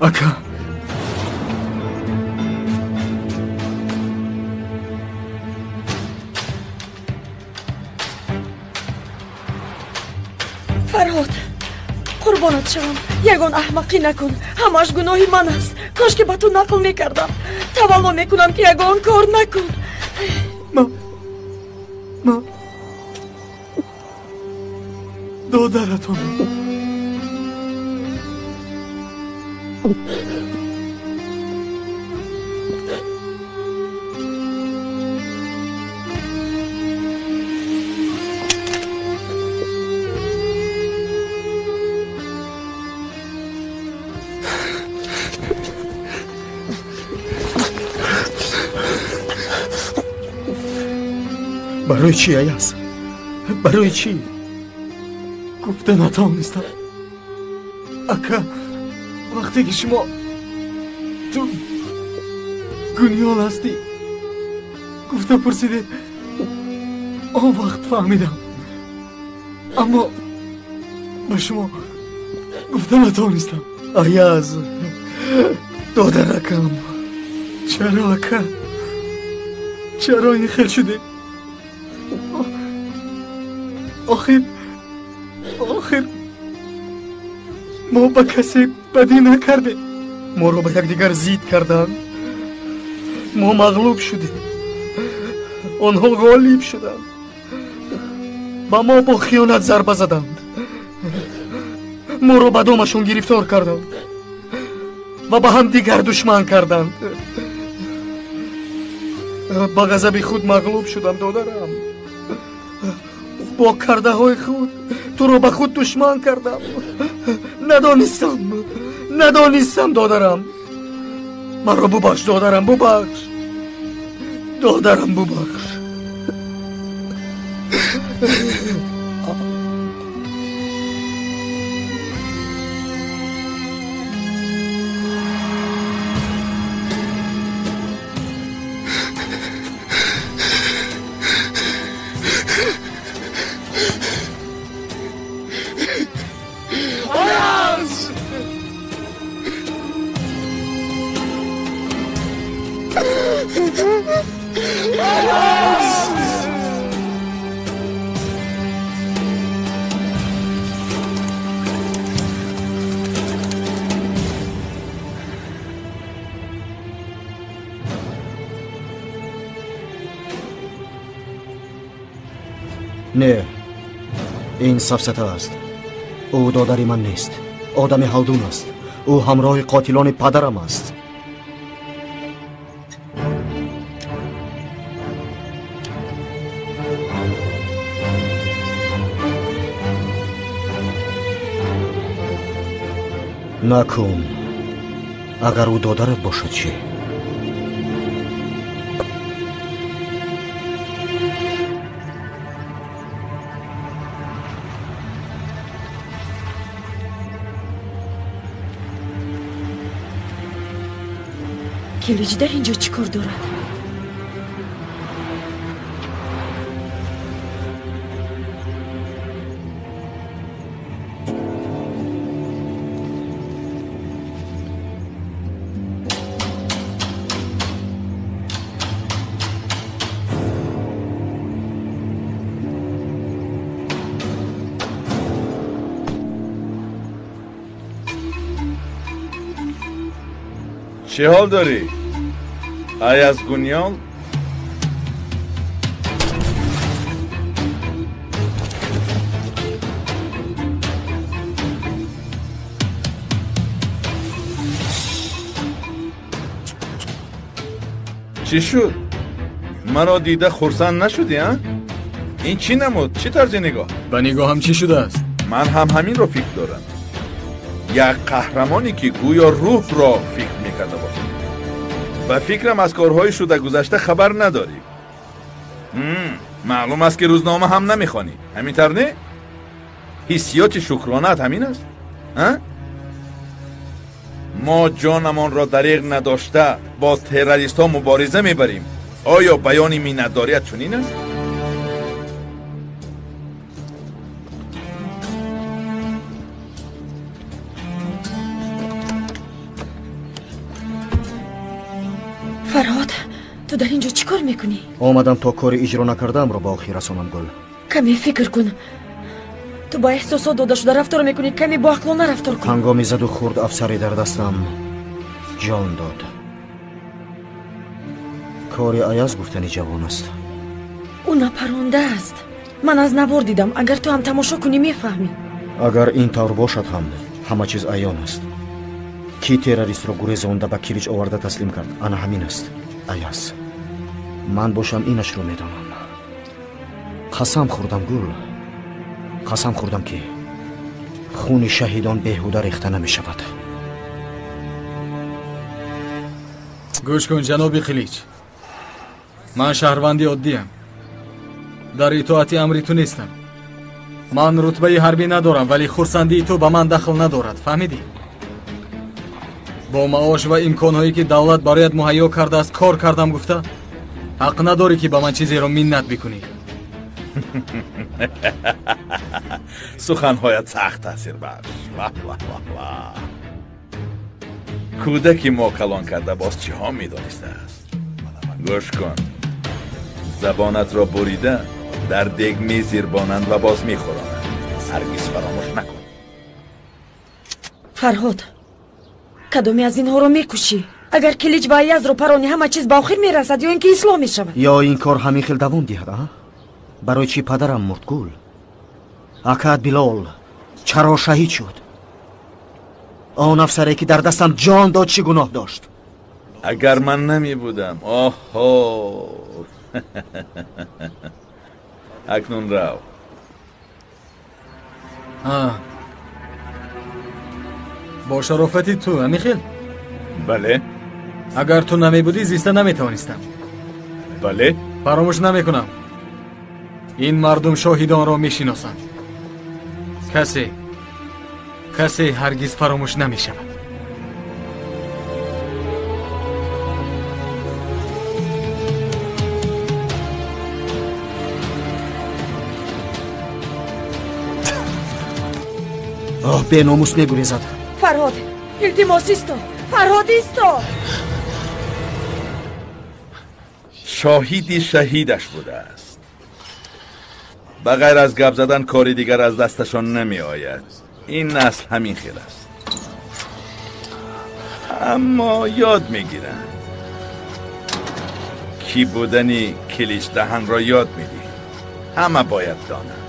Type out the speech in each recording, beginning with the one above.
Ака, Фарҳод, қурбонат шавам, ягон аҳмақӣ накун. Ҳамаш гуноҳи ман аст. Кош ки ба ту нақл мекардам. Тавалло мекунам, ки ягон кор накун. Ман додаратонам. Барои чӣ, Аяз? Барои чӣ? Гуфта натавонистам. Ака, вақте ки шумо ту Гуниёл ҳастӣ, гуфта пурсидед, он вақт фаҳмидам. Аммо ба шумо гуфта натавонистам. Аяз, додаракам. Чаро, ака? Чаро ин хел шудед? Охир мо ба касе бадӣ накардем. Моро ба якдигар зид карданд. Мо мағлуб шудем. Онҳо ғолиб шуданд. Ба мо бо хиёнат зарба заданд. Моро ба домашон гирифтор карданд ва ба ҳамдигар душман карданд. Ба ғазаби худ мағлуб шудам, додарам. Бо кардаҳои худ туро ба худ душман кардам. Надонистам, надонистам, додарам. Маро бубахш, додарам, бубахш. Додарам, бубахш. Не, ин сафсата аст. Ӯ додари ман нест. Одами ҳалдун аст. Ӯ ҳамроҳи қотилони падарам аст. Накун. Агар ӯ додарат бошад чӣ? Килич дар инҷо чӣ кор дорад? چه حال داری؟ Ayaz Gunyol? Чӣ шуд? Маро дида хурсанд нашудӣ, а? Ин чӣ намуд? Чӣ тарзи нигоҳ? Ба нигоҳам чӣ шудааст? Ман ҳам ҳаминро фикр дорам. Як қаҳрамоне ки гӯё рӯҳро фикр мекарда бошад. Ба фикрам аз корҳои шуда гузашта хабар надорӣ. Маълум аст ки рӯзнома ҳам намехонӣ. Ҳамин тавр не? Ҳиссиёти шукронаат ҳамин аст? А? Мо ҷонамонро дариғ надошта бо террористҳо мубориза мебарем. Оё баёни миннатдорият чунин аст? Фарҳод, ту дар ин ҷо чӣ кор мекунӣ? Омадам то кори иҷро накардаамро ба охир расонам, Гул. Каме фикр кун. Ту ба эҳсосот дода шуда рафтор мекунӣ, каме боақлона рафтор кун. Ҳангоми заду хурд афсаре дар дастам ҷон дод. Кори Аяз гуфтани ҷавон аст. Ӯ напаронда аст. Ман аз навор дидам. Агар ту ҳам тамошо кунӣ мефаҳмӣ. Агар ин тавр бошад ҳам ҳама чиз аён аст. Ки террористро гурезонда ба Килич оварда таслим кард, ана ҳамин аст Аяз. Ман бошам инашро медонам. Қасам хӯрдам, Гул. Қасам хӯрдам, ки хуни шаҳидон беҳуда рехта намешавад. Гӯш кун, ҷаноби Қилич. Ман шаҳрванди оддиям. Дар итоати амри ту нестам. Ман рутбаи ҳарбӣ надорам, вале хурсандии ту ба ман дахл надорад. Фаҳмидӣ? Бо маош ва имконҳое ки давлат бароят муҳайё кардааст кор кардам гуфта, ҳақ надорӣ ки ба ман чизеро миннат бикунӣ. Суханҳоят сахт таъсирбахш. Ваҳ ваҳ ваҳ ваҳ. Кӯдаки мо калон карда боз чиҳо медонистааст? Гӯш кун, забонатро бурида дар дег мезирбонанд ва боз мехӯронанд. Ҳаргиз фаромӯш накун. Фарҳод, кадоме аз инҳоро мекушӣ? Агар Килич ва Аязро паронӣ, ҳама чиз ба охир мерасад ё ин ки ислоҳ мешавад? Ё ин кор ҳамин хел давом диҳад, а? Барои чӣ падарам мурд, Гул? Акад Билол чаро шаҳид шуд? Он афсаре ки дар дастам ҷон дод чӣ гуноҳ дошт? Агар ман намебудам, оҳо. Акнун рав. Бо шарофати ту, амихел? Бале. Агар ту намебудӣ, зиста наметавонистам. Бале. Фаромӯш намекунам. Ин мардум шоҳидонро мешиносанд. Касе ҳаргиз фаромӯш намешавад. Оҳ, беномус мегурезад. Фарҳод, илтимос исто. Фарҳод, исто. Шоҳиди шаҳидаш будааст. Ба ғайр аз гап задан кори дигар аз дасташон намеояд. Ин насл ҳамин хел аст. Аммо ёд мегиранд. Ки будани Киличдаҳанро ёд медиҳӣ. Ҳама бояд донанд.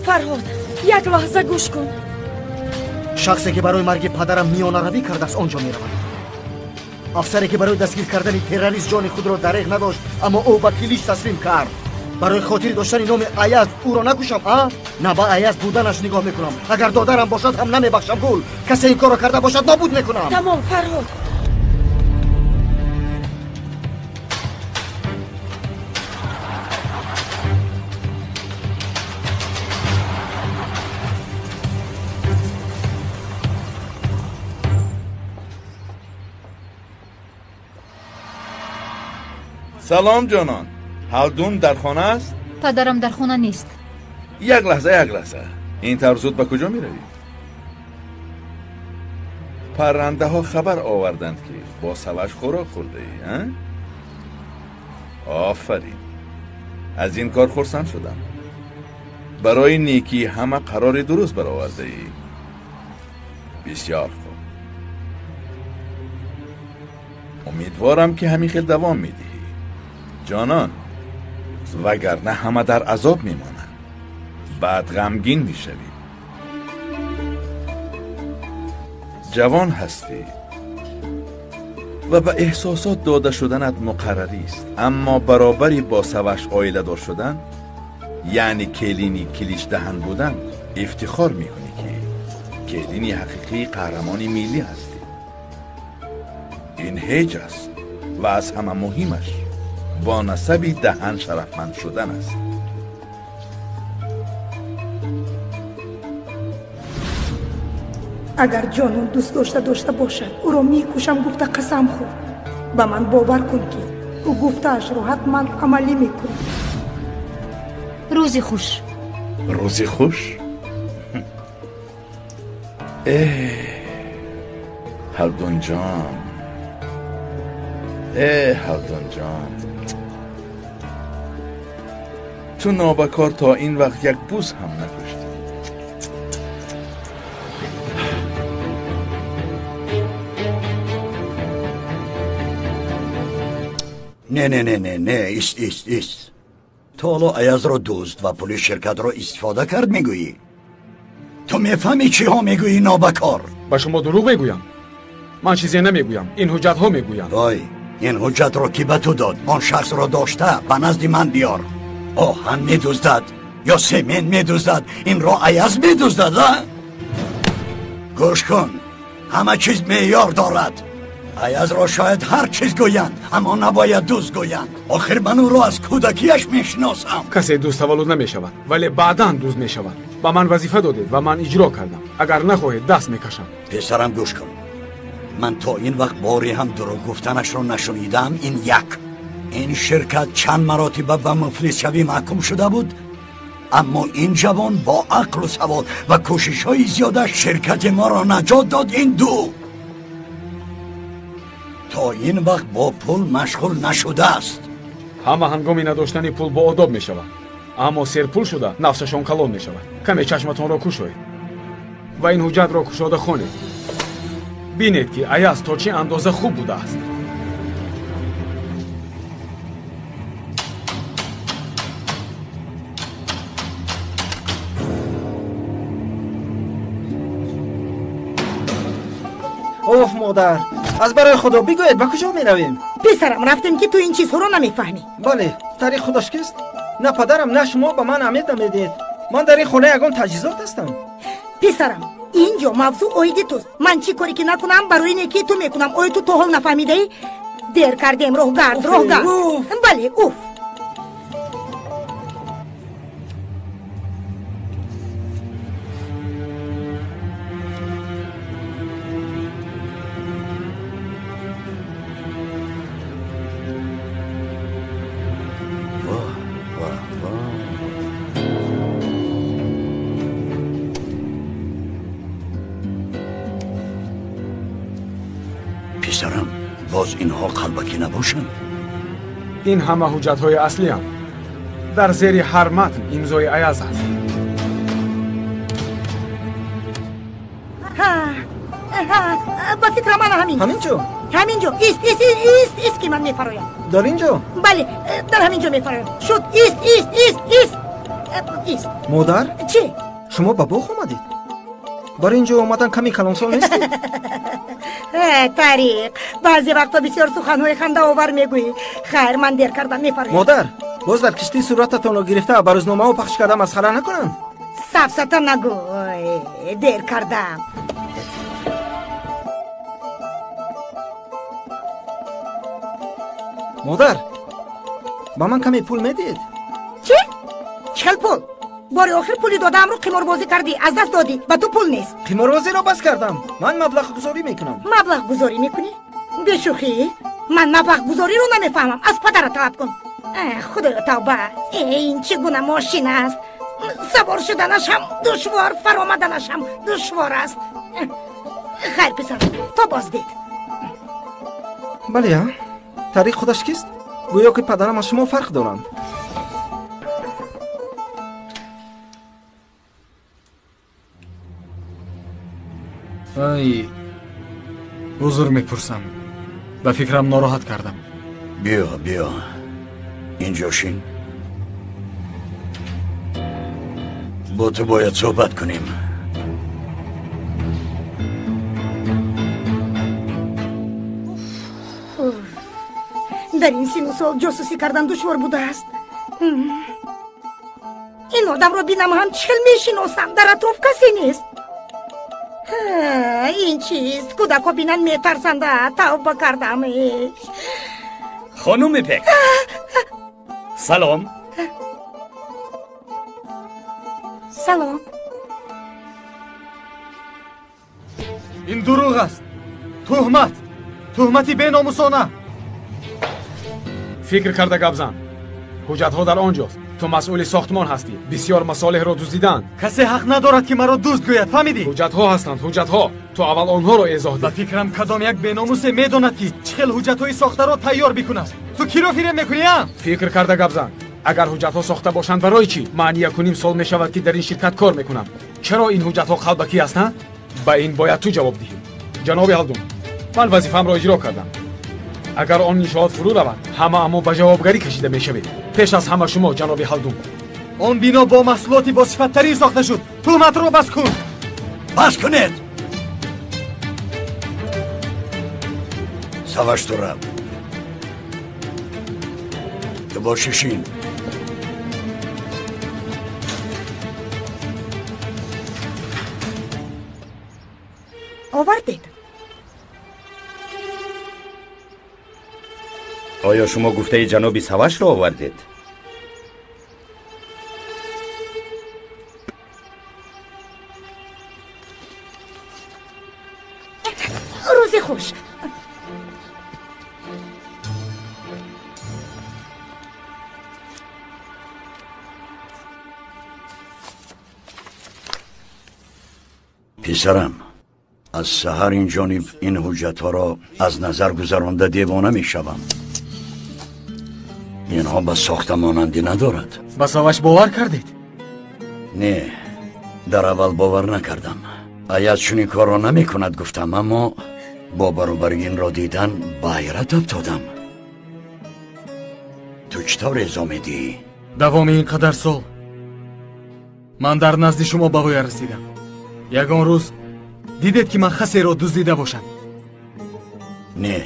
Фарҳод, як лаҳза гӯш кун. Шахсе ки барои марги падарам миёнаравӣ кардааст, он ҷо меравад. Афсаре ки барои дастгир кардани террорист ҷони худро дареғ надошт, аммо ӯ ба Килич таслим кард. Барои хотири доштани номи Аяз ӯро накушам, а? На ба Аяз буданаш нигоҳ мекунам. Агар додарам бошад ҳам намебахшам, Гул. Касе ин корро карда бошад, нобуд мекунам. Тамом, Фарҳод. Салом, ҷонон. Ҳалдун дар хона аст? Падарам дар хона нест. Як лаҳза, як лаҳза. Ин тавр зуд ба куҷо меравӣ? Паррандаҳо хабар оварданд, ки бо саваш хӯрок хӯрдаӣ, а? Офарин. Аз ин кор хурсанд шудам. Барои некӣ ҳама қарори дуруст баровардаӣ. Бисёр хуб. Умедворам, ки ҳамин хел давом медиҳӣ. Ҷонон, вагарна ҳама дар азоб мемонанд. Баъд ғамгин мешавӣ. Ҷавон ҳастӣ ва ба эҳсосот дода шуданат муқаррарист, аммо баробари бо саваш оиладор шудан, яъне келини Киличдаҳан будан, ифтихор мекунӣ, ки келини ҳақиқии қаҳрамони миллӣ ҳастӣ. Ин ҳеҷ аст ва аз ҳама муҳимаш бо насаби даҳан шарафманд шудан аст. Агар ҷонон дӯст дошта бошад, ӯро мекушам гуфта қасам хӯрд. Ба ман бовар кун, ки ӯ гуфтаашро ҳатман амалӣ мекунад. Рӯзи хуш. Рӯзи хуш? Ҳалдунҷон, Ҳалдунҷон, ту нобакор то ин вақт як буз ҳам накуштӣ. Не, не, не, не, не, ист, ист, ист. Ту ҳоло Аязро дузд ва пули ширкатро истифода кард мегӯӣ? Ту мефаҳмӣ чиҳо мегӯӣ, нобакор? Ба шумо дурӯғ мегӯям? Ман чизе намегӯям, ин ҳуҷҷатҳо мегӯянд. Вой, ин ҳуҷҷатро ки ба ту дод? Он шахсро дошта ба назди ман биёр. Оҳан медуздад ё семент медуздад, инро Аяз медуздад, а? Гӯш кун, ҳама чиз меъёр дорад. Аязро шояд ҳар чиз гӯянд, аммо набояд дузд гӯянд. Охир ман ӯро аз кӯдакиаш мешиносам. Касе дузд таваллуд намешавад, вале баъдан дузд мешавад. Ба ман вазифа додед ва ман иҷро кардам. Агар нахоҳед, даст мекашам. Писарам, гӯш кун, ман то ин вақт боре ҳам дурӯғ гуфтанашро нашунидам. Ин як. Ин ширкат чанд маротиба ба муфлисшавӣ маҳкум шуда буд, аммо ин ҷавон бо ақлу савод ва кӯшишҳои зиёдаш ширкати моро наҷот дод. Ин ду. То ин вақт бо пул машғул нашудааст. Ҳама ҳангоми надоштани пул боодоб мешаванд, аммо серпул шуда нафсашон калон мешавад. Каме чашматонро кушоед ва ин ҳуҷҷатро кушода хонед. Бинед, ки Аяз то чӣ андоза хуб будааст. Оф, модар, аз барои Худо бигӯед, ба куҷо меравем? Писарам, рафтем, ки ту ин чизҳоро намефаҳмӣ. Бале, тариқ худаш кист? На падарам, на шумо ба ман аҳамият намедиҳед. Ман дар ин хона ягон таҷҳизот ҳастам? Писарам, ин ҷо мавзӯъ оиди туст. Ман чӣ коре ки накунам, барои некии ту мекунам. Оё ту то ҳол нафаҳмидаӣ? Дер кардем, роҳгард, роҳгард. Бале, уф. Писарам, боз инҳо қалбакӣ набошанд? Ин ҳама ҳуҷҷатҳои аслиам. Дар зери ҳар матн имзои Аяз аст. Ба фикрам, ана ҳамин. Ҳамин ҷо? Ҳамин ҷо. Ист, ист, ист, ист, ки ман мефароям. Дар ин ҷо? Бале, дар ҳамин ҷо мефароям. Шуд, ист, ист, ист, ист, ист. Модар? Чӣ? Шумо ба боғ омадед? Барои ин ҷо омадан ками калонсол нестед? Тариқ, баъзе вақтҳо бисёр суханҳои хандаовар мегӯӣ. Хайр, ман дер кардам, мефароям. Модар, боз дар киштӣ сурататонро гирифта ба рӯзномаҳо пахш карда масхара накунанд? Сафсата нагӯй, дер кардам. Модар, ба ман каме пул медиҳед? Чӣ? Чӣ хел пул? Бори охир пули додаамро қиморбозӣ кардӣ, аз даст додӣ. Ба ту пул нест. Қиморбозиро бас кардам. Ман маблағгузорӣ мекунам. Маблағгузорӣ мекунӣ? Бешӯхӣ, ман маблағгузориро намефаҳмам. Аз падара талаб кун. Худоё, тавба! Ин чӣ гуна мошин аст? Савор шуданаш ҳам душвор, фаромаданаш ҳам душвор аст. Хайр, писар, то боздид. Бале, а? Тариқ худаш кист? Гӯё ки падарам аз шумо фарқ доранд. Ай, узр мепурсам, ба фикрам нороҳат кардам. Биё, биё, инҷо шин. Бо ту бояд суҳбат кунем. Дар ин сину сол ҷосусӣ кардан душвор будааст. Ин одамро бинам ҳам чӣ хел мешиносам. Дар атроф касе нест. Ин чист? Кӯдакҳо бинанд метарсанд. Тавба кардам. Хонуми Пек, салом. Салом. Ин дурӯғ аст. Туҳмат, туҳмати беномусона. Фикр карда гап зан. Ҳуҷҷатҳо дар он ҷост. Ту масъули сохтмон ҳастӣ. Бисёр масолеҳро дуздиданд. Касе ҳақ надорад, ки маро дузд гӯяд, фаҳмидӣ? Ҳуҷҷатҳо ҳастанд, ҳуҷҷатҳо. Ту аввал онҳоро эзоҳ Ба деҳ. фикрам, кадом як беномусе медонад, ки чӣ хел ҳуҷҷатҳои сохтаро тайёр бикунад. Ту киро фиреб мекунӣ, а? Фикр карда гап зан. Агар ҳуҷҷатҳо сохта бошанд, барои чӣ? Ман 1.5 сол мешавад, ки дар ин ширкат кор мекунам. Чаро ин ҳуҷҷатҳо қалбакӣ ҳастанд? Ба ин бояд ту ҷавоб диҳӣ. Ҷаноби Ҳалдун, ман вазифаамро иҷро кардам. Агар он иншоот фурӯ равад, ҳамаамон ба ҷавобгарӣ кашида мешавед. Пеш аз ҳама шумо, ҷаноби Ҳалдун. Он бино бо маҳсулоти босифаттарин сохта шуд. Туҳматро бас кун. Бас кунед. Саваш, ту рав. Ту бошишин. Овардед? Оё шумо гуфтаи ҷаноби Савашро овардед? Рӯзи хуш. Писарам, аз саҳар ин ҷониб ин ҳуҷҷатҳоро аз назар гузаронда девона мешавам. Инҳо ба сохта монандӣ надорад. Ба Саваш бовар кардед? Не, дар аввал бовар накардам. Аяз чунин корро намекунад, гуфтам, аммо бо баробари инро дидан ба ҳайрат афтодам. Ту чӣ тавр эзо медиҳӣ? Давоми ин қадар сол ман дар назди шумо ба воя расидам. Ягон рӯз дидед, ки ман хасеро дуздида бошам? Не.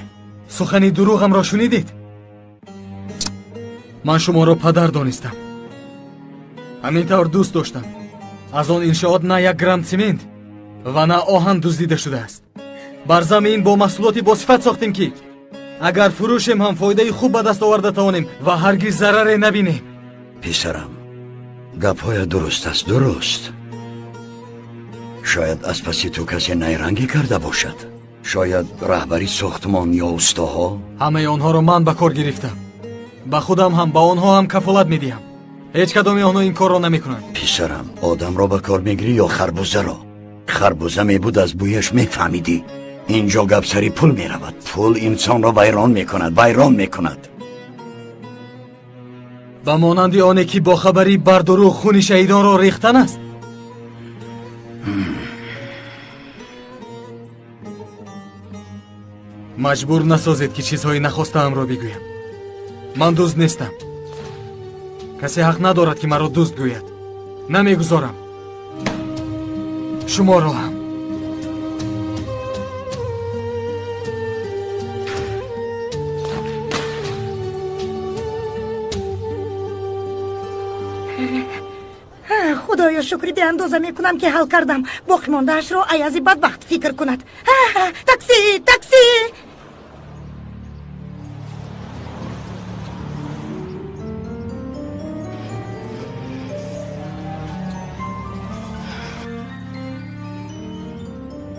Сухани дурӯғамро шунидед? Ман шуморо падар донистам, ҳамин тавр дӯст доштам. Аз он иншоот на як грамм цемент ва на оҳан дуздида шудааст. Бар замин бо маҳсулоти босифат сохтем, ки агар фурӯшем ҳам фоидаи хуб ба даст оварда тавонем ва ҳаргиз зараре набинем. Писарам, гапҳоят дуруст аст, дуруст. Шояд аз паси ту касе найрангӣ карда бошад. Шояд раҳбари сохтмон ё устоҳо. Ҳамаи онҳоро ман ба кор гирифтам. Ба худам ҳам, ба онҳо ҳам кафолат медиҳам. Ҳеҷ кадоми онҳо ин корро намекунанд. Писарам, одамро ба кор мегирӣ ё харбузаро? Харбуза мебуд, аз бӯяш мефаҳмидӣ. Инҷо гап сари пул меравад. Пул инсонро вайрон мекунад, вайрон мекунад. Ба монанди оне ки бохабарӣ бар дурӯғ хуни шаҳидонро рехтан аст. Маҷбур насозед, ки чизҳои нахостаамро бигӯям. Ман дузд нестам. Касе ҳақ надорад, ки маро дузд гӯяд. Намегузорам. Шуморо ҳам. Худоё, шукри беандоза мекунам, ки ҳал кардам. Боқӣ мондаашро Аязи бадбахт фикр кунад. Такси, такси!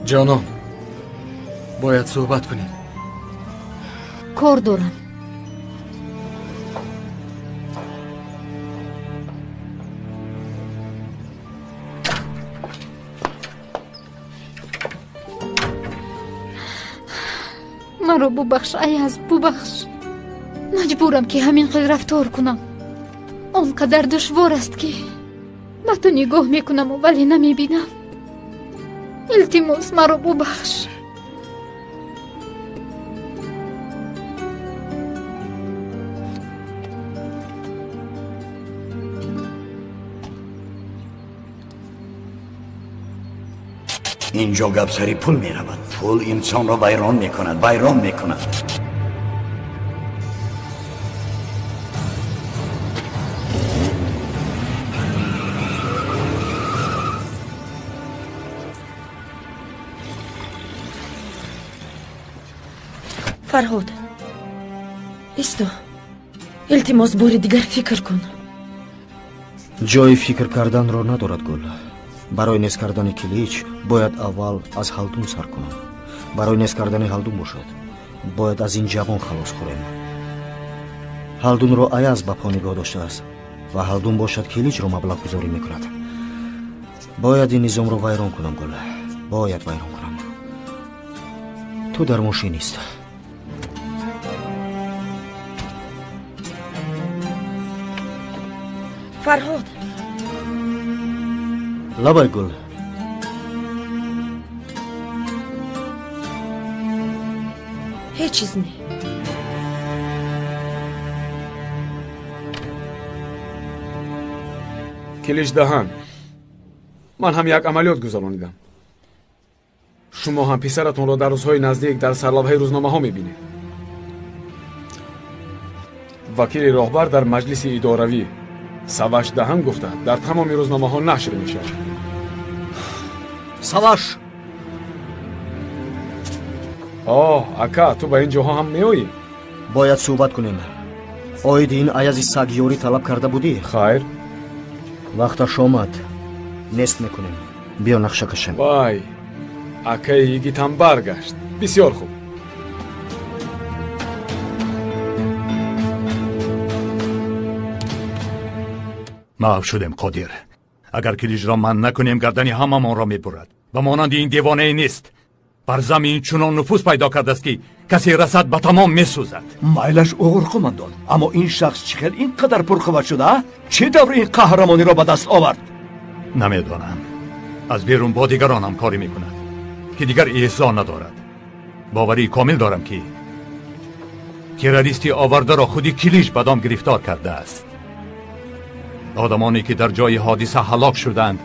Ҷонон, бояд суҳбат кунем. Кор дорам. Маро бубахш, Аяз, бубахш. Маҷбурам, ки ҳамин хел рафтор кунам. Он қадар душвор аст, ки ба ту нигоҳ мекунаму вале намебинам. Илтимос, маро бубахш. Инҷо гап сари пул меравад. Пул инсонро вайрон мекунад, вайрон мекунад. Фарҳод, исто, илтимос, бори дигар фикр кун. Ҷои фикр карданро надорад, Гул. Барои нест кардани Килич бояд аввал аз Ҳалдун сар кунам. Барои нест кардани Ҳалдун бошад, бояд аз ин ҷавон халос хӯрем. Ҳалдунро Аяз ба по нигоҳ доштааст ва Ҳалдун бошад Киличро маблағгузорӣ мекунад. Бояд ин низомро вайрон кунам, Гул. Бояд вайрон кунам. Ту дар мошин ист. Фарҳод. Лабай, Гул. Ҳеҷ чиз не. Килич даҳан, ман ҳам як амалиёт гузаронидам. Шумо ҳам писаратонро дар рӯзҳои наздик дар сарлавҳаи рӯзномаҳо мебинед. Вакили роҳбар дар маҷлиси идоравӣ Саваш даҳан гуфта дар тамоми рӯзномаҳо нашр мешавад. Саваш! Оҳ, ака, ту ба ин ҷоҳо ҳам меоӣ? Бояд суҳбат кунем. Оиди ин Аязи саг ёрӣ талаб карда будӣ? Хайр. Вақташ омад. Нест мекунем. Биё нақша кашем. Вай, акаи йигитам баргашт. Бисёр хуб. Маҳв шудем, Қодир. Агар Килиҷро ман накунем, гардани ҳамамонро мебурад. Ба монанди ин девонае нест. Бар замин чунон нуфуз пайдо кардааст, ки касе расад ба тамом месӯзад. Майлаш уғур, қумандон, аммо ин шахс чӣ хел ин қадар пурқувват шуда? Чӣ тавр ин қаҳрамониро ба даст овард? Намедонам. Аз берун бо дигарон ҳамкорӣ мекунад, ки дигар эҳсо надорад. Боварии комил дорам, ки террористи овардаро худи Килич ба дом гирифтор кардааст. Одамоне ки дар ҷои ҳодиса ҳалок шуданд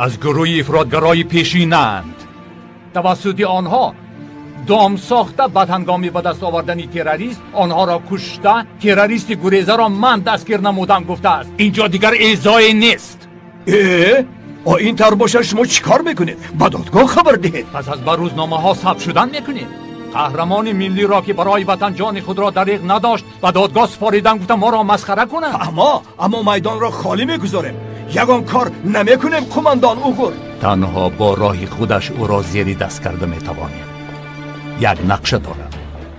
аз гурӯҳи ифротгарои пешинаанд. Тавассути онҳо дом сохта, баъд ҳангоми ба даст овардани террорист онҳоро кушта, террористи гурезаро ман дастгир намудам гуфтааст. Инҷо дигар эъзое нест. Э, о ин тавр бошад, шумо чӣ кор мекунед? Ба додгоҳ хабар диҳед. Пас аз ба рӯзномаҳо сабт шудан мекунем. Қаҳрамони миллиро, ки барои ватан ҷони худро дариғ надошт, ба додгоҳ супоридан гуфта моро масхара кунанд. Аммо майдонро холӣ мегузорем. Ягон кор намекунем, қумандон уғур. Танҳо бо роҳи худаш ӯро зери даст карда метавонем. Як нақша дорам.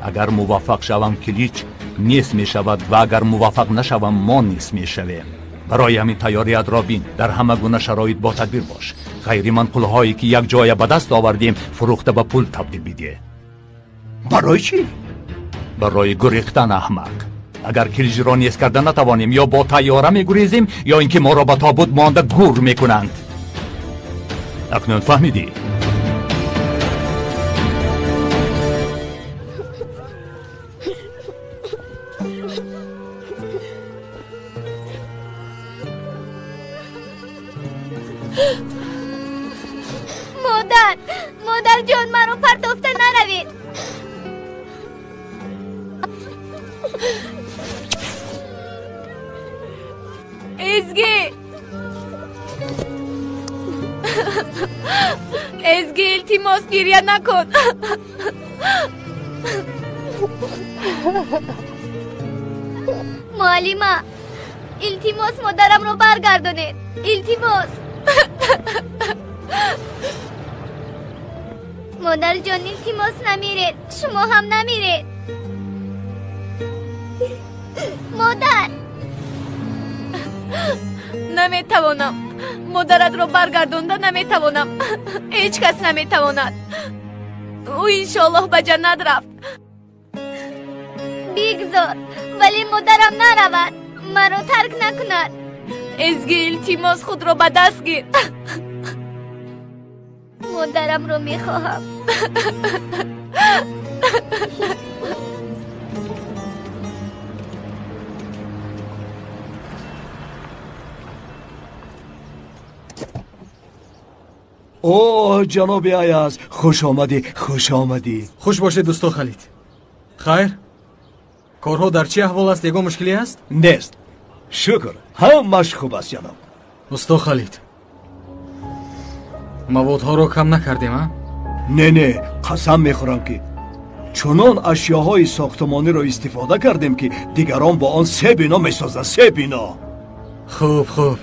Агар муваффақ шавам, Килич нест мешавад ва агар муваффақ нашавам, мо нест мешавем. Барои ҳамин тайёриятро бин. Дар ҳама гуна шароит бо тадбир бош. Ғайри манқулҳое ки як ҷоя ба даст овардем, фурӯхта ба пул табдил бидеҳ. Барои чӣ? Барои гурехтан, аҳмақ. Агар Килиҷро нест карда натавонем, ё бо тайёра мегурезем, ё ин ки моро ба тобут монда гур мекунанд. Акнун фаҳмидӣ? Модар, модарҷон, маро партофта наравед. Эзги! Эзги, илтимос, гиря накун. Муаллима, илтимос, модарамро баргардонед. Илтимос. Модарҷон, илтимос, намиред. Шумо ҳам намиред. Модар! Наметавонам. Модаратро баргардонда наметавонам. Ҳеҷ кас наметавонад. Ӯ иншоаллоҳ ба ҷаннат рафт. Бигзор, вале модарам наравад. Маро тарк накунад. Эзги, илтимос, худро ба даст гир. Модарамро мехоҳам. О, ҷаноби Аяз, хуш омадӣ, хуш омадӣ. Хуш бошед, дӯсто Халид. Хайр, корҳо дар чӣ аҳвол аст? Ягон мушкиле ҳаст? Нест, шукр, ҳамаш хуб аст, ҷаноб. Усто Халид, маводҳоро кам накардем, а? Не, не, қасам мехӯрам, ки Чунон ашёҳои сохтмониро истифода кардем, ки дигарон бо он се бино месозанд, се бино. Хуб, хуб,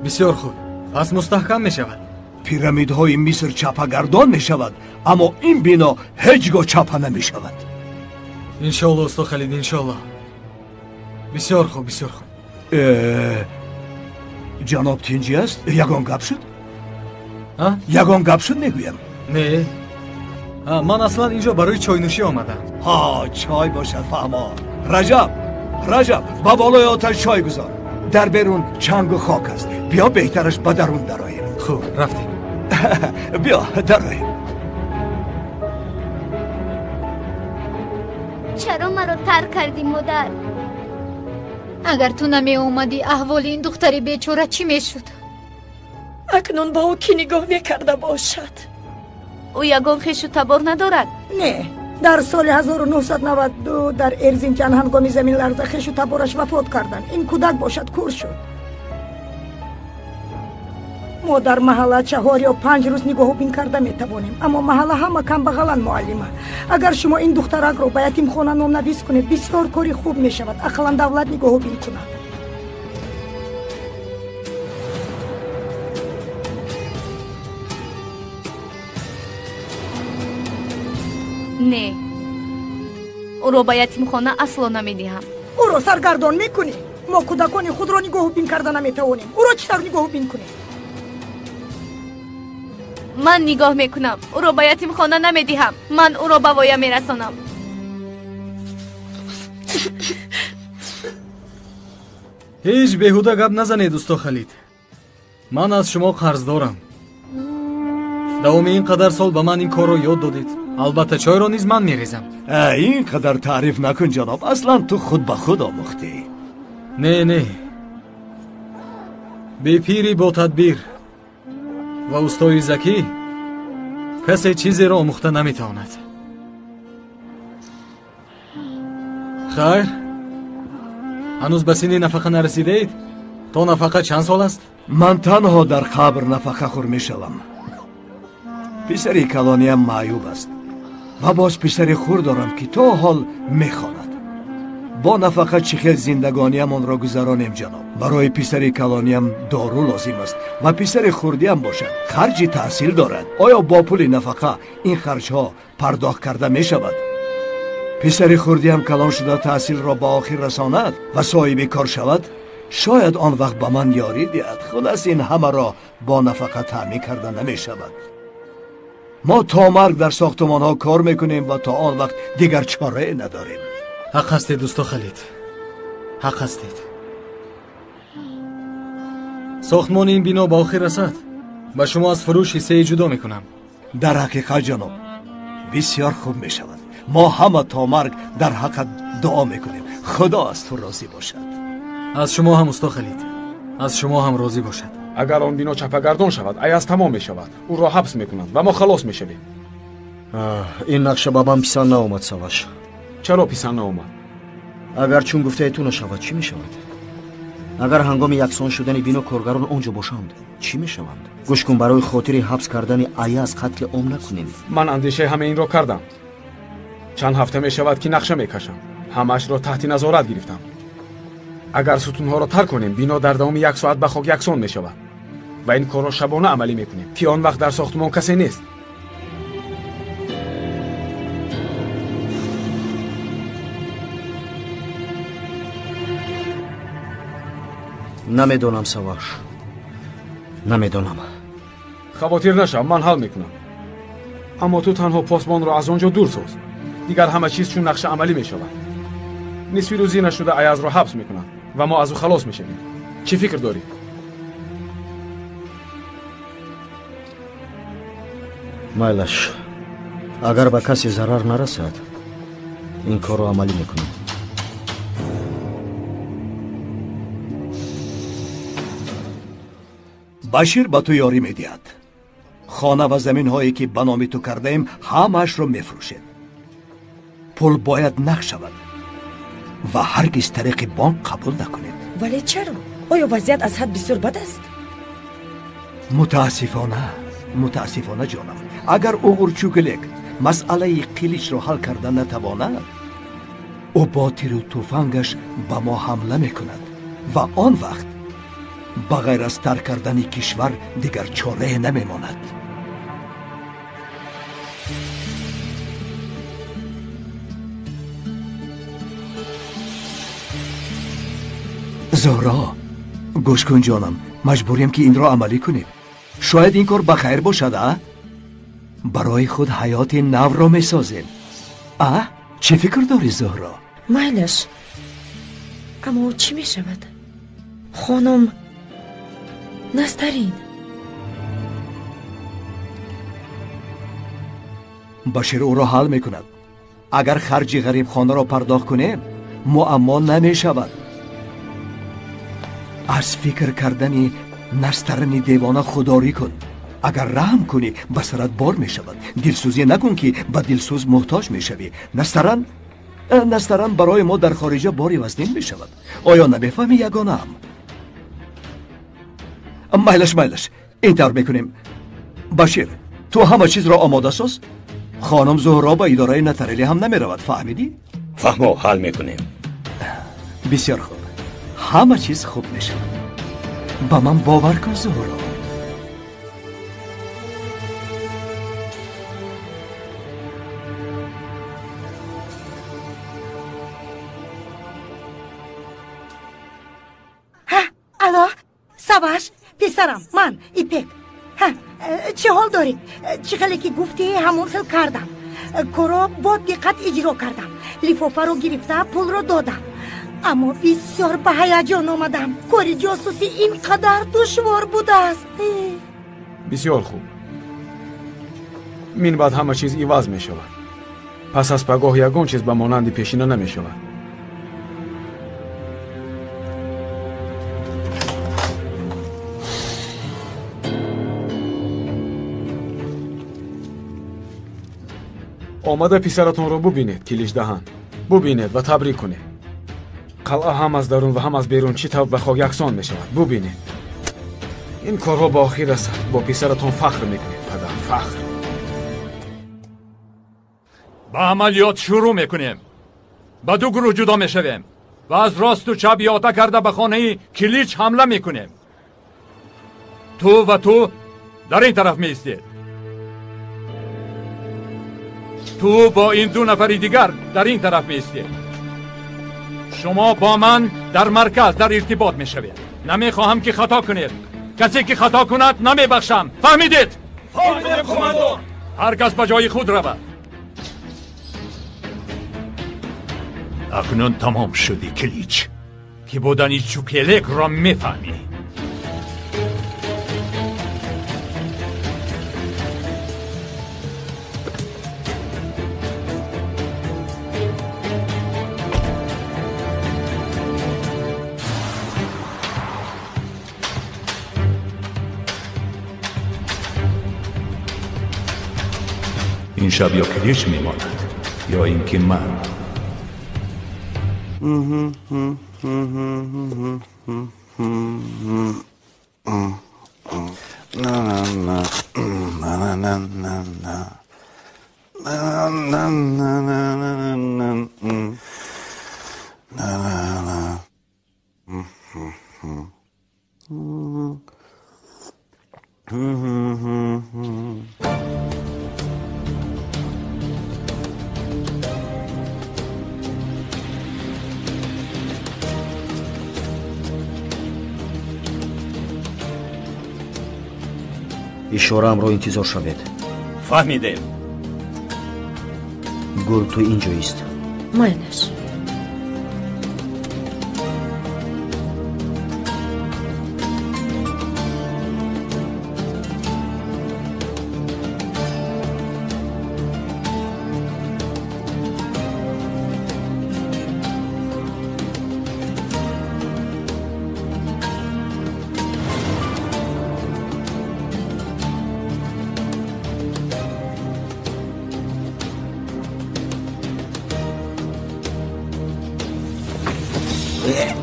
бисёр хуб. Пас мустаҳкам мешавад. Пирамидҳои Миср чапагардон мешавад, аммо ин бино ҳеҷ гоҳ чапа намешавад. Иншоалло, усто Халид, иншоалло. Бисёр хуб, бисёр хуб. Ҷаноб тинҷӣ аст? Ягон гап шуд? Ягон гап шуд мегӯям? Не. Ман аслан инҷо барои чойнӯшӣ омадам. Ҳа, чой бошад, фаҳмо. Раҷаб, Раҷаб, ба болои оташ чой гузор. Дар берун чангу хок аст. Биё беҳтараш ба дарун дароем. Хуб, рафтем. Биё, дароем. Чаро маро тарк кардӣ, модар? Агар ту намеомадӣ, аҳволи ин духтари бечора чӣ мешуд? Акнун ба ӯ кӣ нигоҳ мекарда бошад? Ӯ ягон хешу табор надорад? Не, дар соли 1992 дар Эрзинҷан ҳангоми заминларза хешу табораш вафот карданд. Ин кӯдак бошад кур шуд. Мо дар маҳалла 4 ё 5 рӯз нигоҳубин карда метавонем, аммо маҳалла ҳама камбағаланд, муаллима. Агар шумо ин духтаракро ба ятимхона номнавис кунед, бисёр кори хуб мешавад. Ақаллан давлат нигоҳубин кунад. Не, ӯро ба ятимхона асло намедиҳам. Ӯро саргардон мекунӣ? Мо кӯдакони худро нигоҳубин карда наметавонем. Ӯро чӣ тавр нигоҳубин кунем? Ман нигоҳ мекунам. Ӯро ба ятимхона намедиҳам. Ман ӯро ба воя мерасонам. Ҳеҷ беҳуда гап назанед, усто Халид. Ман аз шумо қарздорам. Давоми ин қадар сол ба ман ин корро ёд додед. Албатта чойро низ ман мерезам. Ин қадар таъриф накун, ҷаноб. Аслан ту худ ба худ омӯхтӣ. Не, не, бепири бо тадбир ва устои закӣ касе чизеро омӯхта наметавонад. Хайр, ҳанӯз ба синни нафақа нарасидаед? То нафақа чанд сол аст? Ман танҳо дар қабр нафақахӯр мешавам. Писари калониям маъюб аст ва боз писари хур дорам, ки то ҳол мехонад. Бо нафақа чӣ хел зиндагониямонро гузаронем, ҷаноб? Барои писари калониям дору лозим аст ва писари хурдиам бошад харҷи таҳсил дорад. Оё бо пули нафақа ин харҷҳо пардохт карда мешавад? Писари хурдиам калон шуда таҳсилро ба охир расонад ва соҳиби кор шавад, шояд он вақт ба ман ёрӣ диҳад. Хулас, ин ҳамаро бо нафақа таъмин карда намешавад. Мо то марг дар сохтмонҳо кор мекунем ва то он вақт дигар чорае надорем. Ҳақ ҳастед, усто Халид, ҳақ ҳастед. Сохтмони ин бино ба охир расад, ба шумо аз фурӯш ҳиссаи ҷудо мекунам. Дар ҳақиқат, ҷаноб, бисёр хуб мешавад. Мо ҳама то марг дар ҳаққат дуо мекунем. Худо аз ту розӣ бошад. Аз шумо ҳам, усто Халид, аз шумо ҳам розӣ бошад. Агар он бино чапагардон шавад, Аяз тамом мешавад. Ӯро ҳабс мекунанд ва мо халос мешавем. Ин нақша ба ман писанд наомад, Саваш. Чаро писанд наомад? Агар чун гуфтаи ту нашавад, чӣ мешавад? Агар ҳангоми яксон шудани бино коргарон он ҷо бошанд, чӣ мешаванд? Гӯш кун, барои хотири ҳабс кардани Аяз қатли ом накунем. Ман андешаи ҳама инро кардам. Чанд ҳафта мешавад, ки нақша мекашам. Ҳамаашро таҳти назорат гирифтам. Агар сутунҳоро тарк кунем, бино дар давоми 1 соат ба хок яксон мешавад. Ва ин корро шабона амалӣ мекунем, ки он вақт дар сохтмон касе нест. Намедонам, Саваш, намедонам. Хавотир нашав, ман ҳал мекунам. Аммо ту танҳо посбонро аз он ҷо дур соз. Дигар ҳама чиз чун нақша амалӣ мешавад. Нисфи рӯзӣ нашуда Аязро ҳабс мекунанд ва мо аз ӯ халос мешавем. Чӣ фикр дорӣ? Майлаш, агар ба касе зарар нарасад, ин корро амалӣ мекунам. Башир ба ту ёрӣ медиҳад. Хона ва заминҳое ки ба номи ту кардаем, ҳамаашро мефурӯшед. Пул бояд нақд шавад ва ҳаргиз тариқи бонк қабул накунед. Вале чаро? Оё вазъият аз ҳад бисёр бад аст? Мутаассифона, мутаассифона, ҷонам, агар Уғур Чукелек Масъалаи Қиличро ҳал карда натавонад, ӯ бо тиру туфангаш ба мо ҳамла мекунад ва он вақт ба ғайр аз тарк кардани кишвар дигар чорае намемонад. Зуҳро, гӯш кун ҷонам, маҷбурем ки инро амалӣ кунем. Шояд ин кор ба хайр бошад, а? Барои худ ҳаёти навро месозем. А? Чӣ фикр дорӣ, Зуҳро? Майлаш. Аммо чӣ мешавад? Хонум Настарин. Башир ӯро ҳал мекунад. Агар харҷи ғарибхонаро пардохт кунем, муаммо намешавад. Аз фикр кардани Настарини девона худдорӣ кун. Агар раҳм кунӣ, ба сарат бор мешавад. Дилсӯзӣ накун ки ба дилсӯз муҳтоҷ мешавӣ. Настаран барои мо дар хориҷа бори вазнин мешавад. Оё намефаҳмӣ, ягонаам? Майлаш, майлаш, ин тавр мекунем. Башир, ту ҳама чизро омода соз. Хонум Зуҳро ба идораи нотарелӣ ҳам намеравад, фаҳмидӣ? Фаҳмо, ҳал мекунем. Бисёр хуб, ҳама чиз хуб мешавад. Ба ман бовар кун, Зуҳро. Алло, Саваш, писарам, ман Ипек. Ҳа, чӣ ҳол дорӣ? Чӣ хеле ки гуфтӣ, ҳамон хел кардам. Корро бо диққат иҷро кардам. Лифофаро гирифта пулро додам. Аммо бисёр ба ҳаяҷон омадам. Кори ҷосусӣ ин қадар душвор будааст. Бисёр хуб. Мин баъд ҳама чиз иваз мешавад. Пас аз пагоҳ ягон чиз ба монанди пешина намешавад. Омада писаратонро бубинед, Киличдаҳан. Бубинед ва табрик кунед. Қалъа ҳам аз дарун ва ҳам аз берун чӣ тавр ба хок яксон мешавад. Бубинед. Ин корҳо ба охир расад. Бо писаратон фахр мекунед, падар, фахр. Ба амалиёт шурӯъ мекунем. Ба ду гурӯҳ ҷудо мешавем ва аз росту чап иҳота карда ба хонаи Килич ҳамла мекунем. Ту ва ту дар ин тараф меистед. Ту бо ин ду нафари дигар дар ин тараф меистед. Шумо бо ман дар марказ дар иртибот мешавед. Намехоҳам ки хато кунед. Касе ки хато кунад намебахшам. Фаҳмидед? Фаҳмидем, командор. Ҳар кас ба ҷои худ равад. Акнун тамом шудӣ, Килич. Ки будани чӯкелекро мефаҳмӣ. ин шаб ё Килич мемонад, ё ин ки ман. Ишораамро интизор шавед. Фаҳмидем. Гул, ту инҷо ист. Майлаш.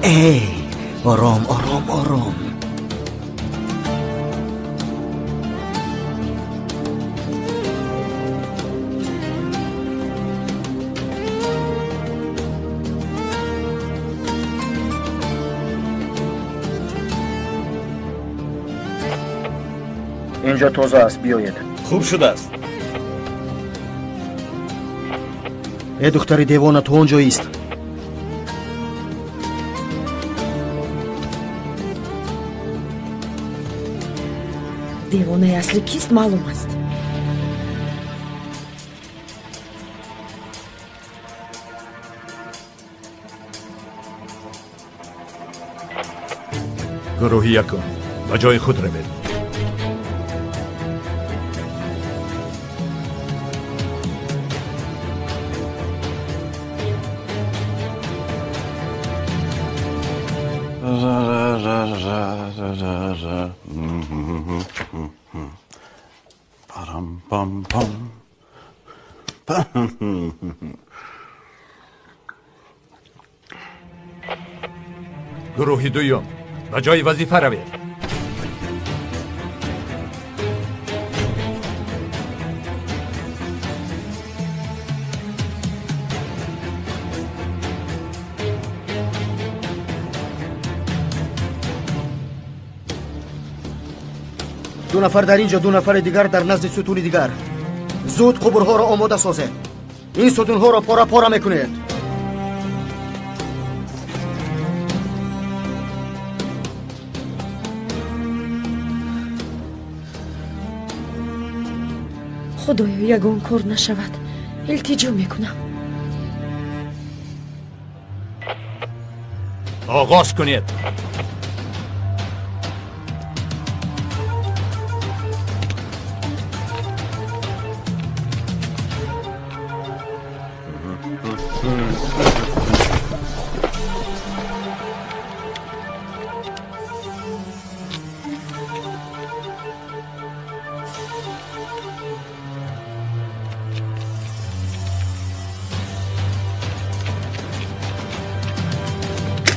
Эй, ором, ором, ором. Инҷо тоза аст, биёед. Хуб шудааст. Э духтари девона, ту он ҷо ист. Девонаи аслӣ кист маълум аст. Гурӯҳи якум, ба ҷои худ равед. Гурӯҳи дуюм, ба ҷои вазифа равед. Ду нафар дар ин ҷо, ду нафари дигар дар назди сутуни дигар. Зуд қубурҳоро омода созед. Ин сутунҳоро пора-пора мекунед. Худоё, ягон кор нашавад. Илтиҷо мекунам. Оғоз кунед.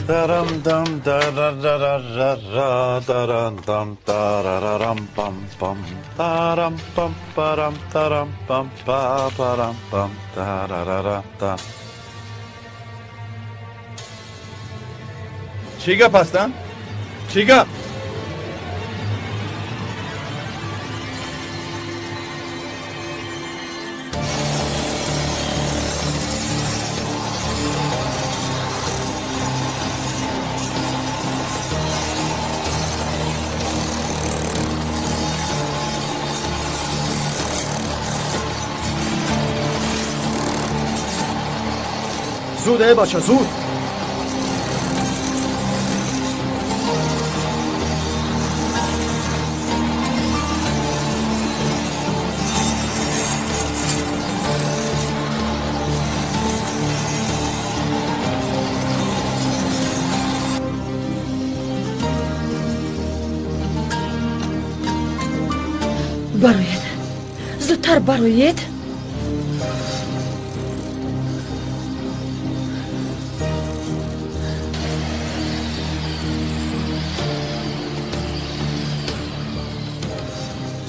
Дарам дам да ра ра ра ра дарам дам тарарарам пам пам тарам пам парам тарам пам па парам пам тарарара та. Чӣ гап ҳастам? Чӣ гап? Зуд, эй бача, зуд! Бароед, зудтар бароед.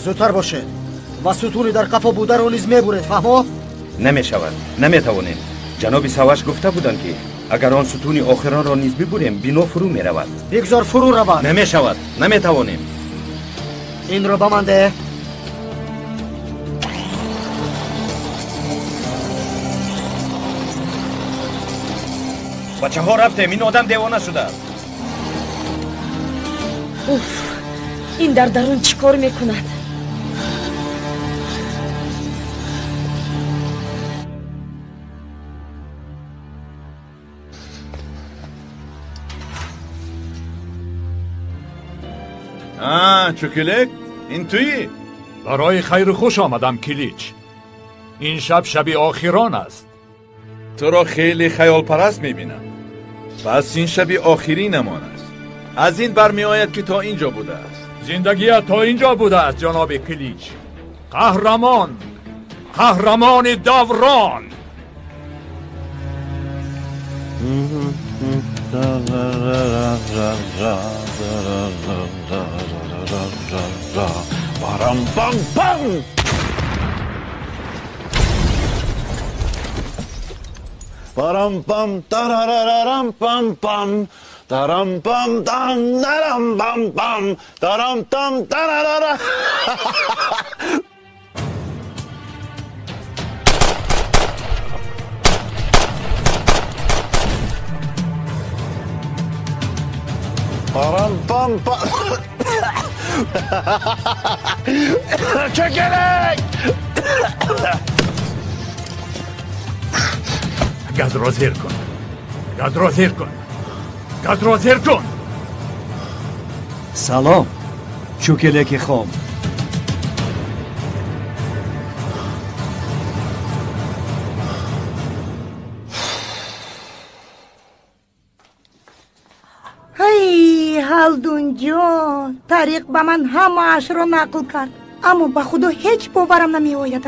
Зудтар бошед ва сутуни дар қафо бударо низ мебуред, фаҳмо? Намешавад, наметавонем. Ҷаноби Саваш гуфта буданд, ки агар он сутуни охиронро низ бибурем, бино фурӯ меравад. Бигзор фурӯ равад. Намешавад, наметавонем. Инро ба ман деҳ. Бачаҳо, рафтем, ин одам девона шудааст. Уф, ин дар дарун чӣ кор мекунад? Чукилек, ин туӣ? Барои хайру хуш омадам, Килич. Ин шаб шаби охирон аст. Туро хеле хаёлпараст мебинам. Пас ин шаби охиринамон аст. Аз ин бармеояд, ки то ин ҷо будааст. Зиндагият то ин ҷо будааст, ҷаноби Килич. Қаҳрамон, қаҳрамони даврон. Парам пам пам. Парам пам тарарарам пам пам тарам пам там тарам пам пам тарам там тарарара. Чекелек! Газро зер кун. Газро зер кун. Газро зер кун. Салом, чукелеки хом. Ҳалдунҷон, тариқ ба ман ҳамаашро нақл кард, аммо ба худо ҳеҷ боварам намеояд.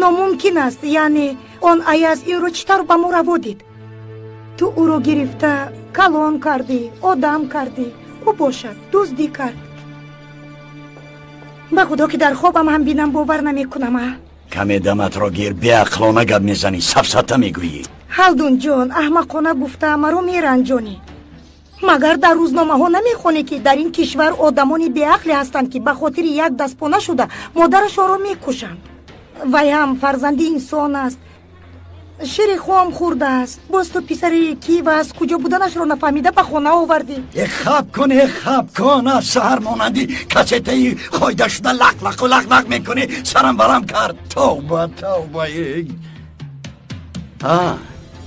Номумкин аст, яъне он Аяз инро чӣ тавр ба мо раво дид? Ту ӯро гирифта калон кардӣ, одам кардӣ, ӯ бошад дуздӣ кард. Ба худо ки дар хобам ҳам бинам бовар намекунам. Каме даматро гир, беақлона гап мезанӣ, сафсата мегӯӣ. Ҳалдунҷон, аҳмақона гуфта маро меранҷонӣ. Магар дар рӯзномаҳо намехонӣ, ки дар ин кишвар одамони беақле ҳастанд, ки ба хотири як дастпона шуда модарашонро мекушанд? Вай ҳам фарзанди инсон аст, шири хом хӯрдааст. Боз ту писари ки ва аз куҷо буданашро нафаҳмида ба хона овардӣ. Э хаб кун, э хаб кун, аз саҳар монанди кассетаи хойда шуда лақ-лақу лақ-лақ мекунӣ, сарам барам кард. Тавба, тавба.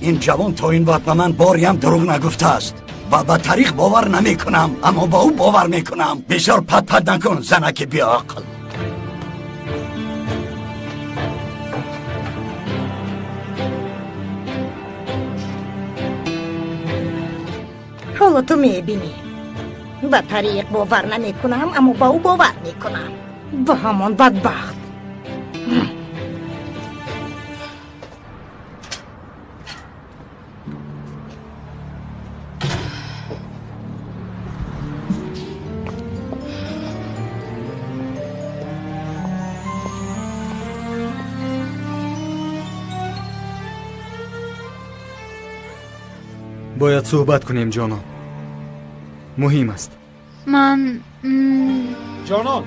Ин ҷавон то ин вақт ба ман бориам дурӯғ нагуфтааст ва ба тариқ бовар намекунам, аммо ба ӯ бовар мекунам. Бисёр пат-пат накун, занаки беақл. Ҳоло ту мебинӣ. Ба тариқ бовар намекунам, аммо ба ӯ бовар мекунам. Ба ҳамон бадбахт. Бояд суҳбат кунем, ҷонон. Муҳим аст. Ман ҷонон,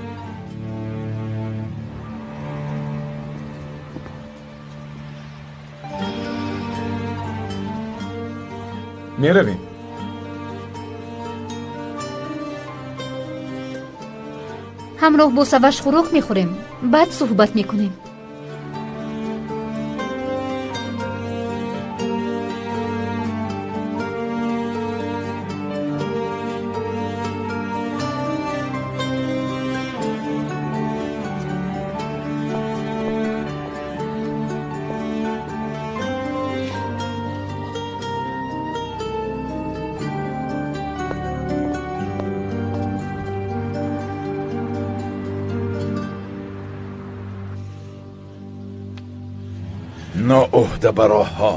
меравем. Ҳамроҳ бо Саваш хӯрок мехӯрем, баъд суҳбат мекунем. ноуҳдабароҳҳо,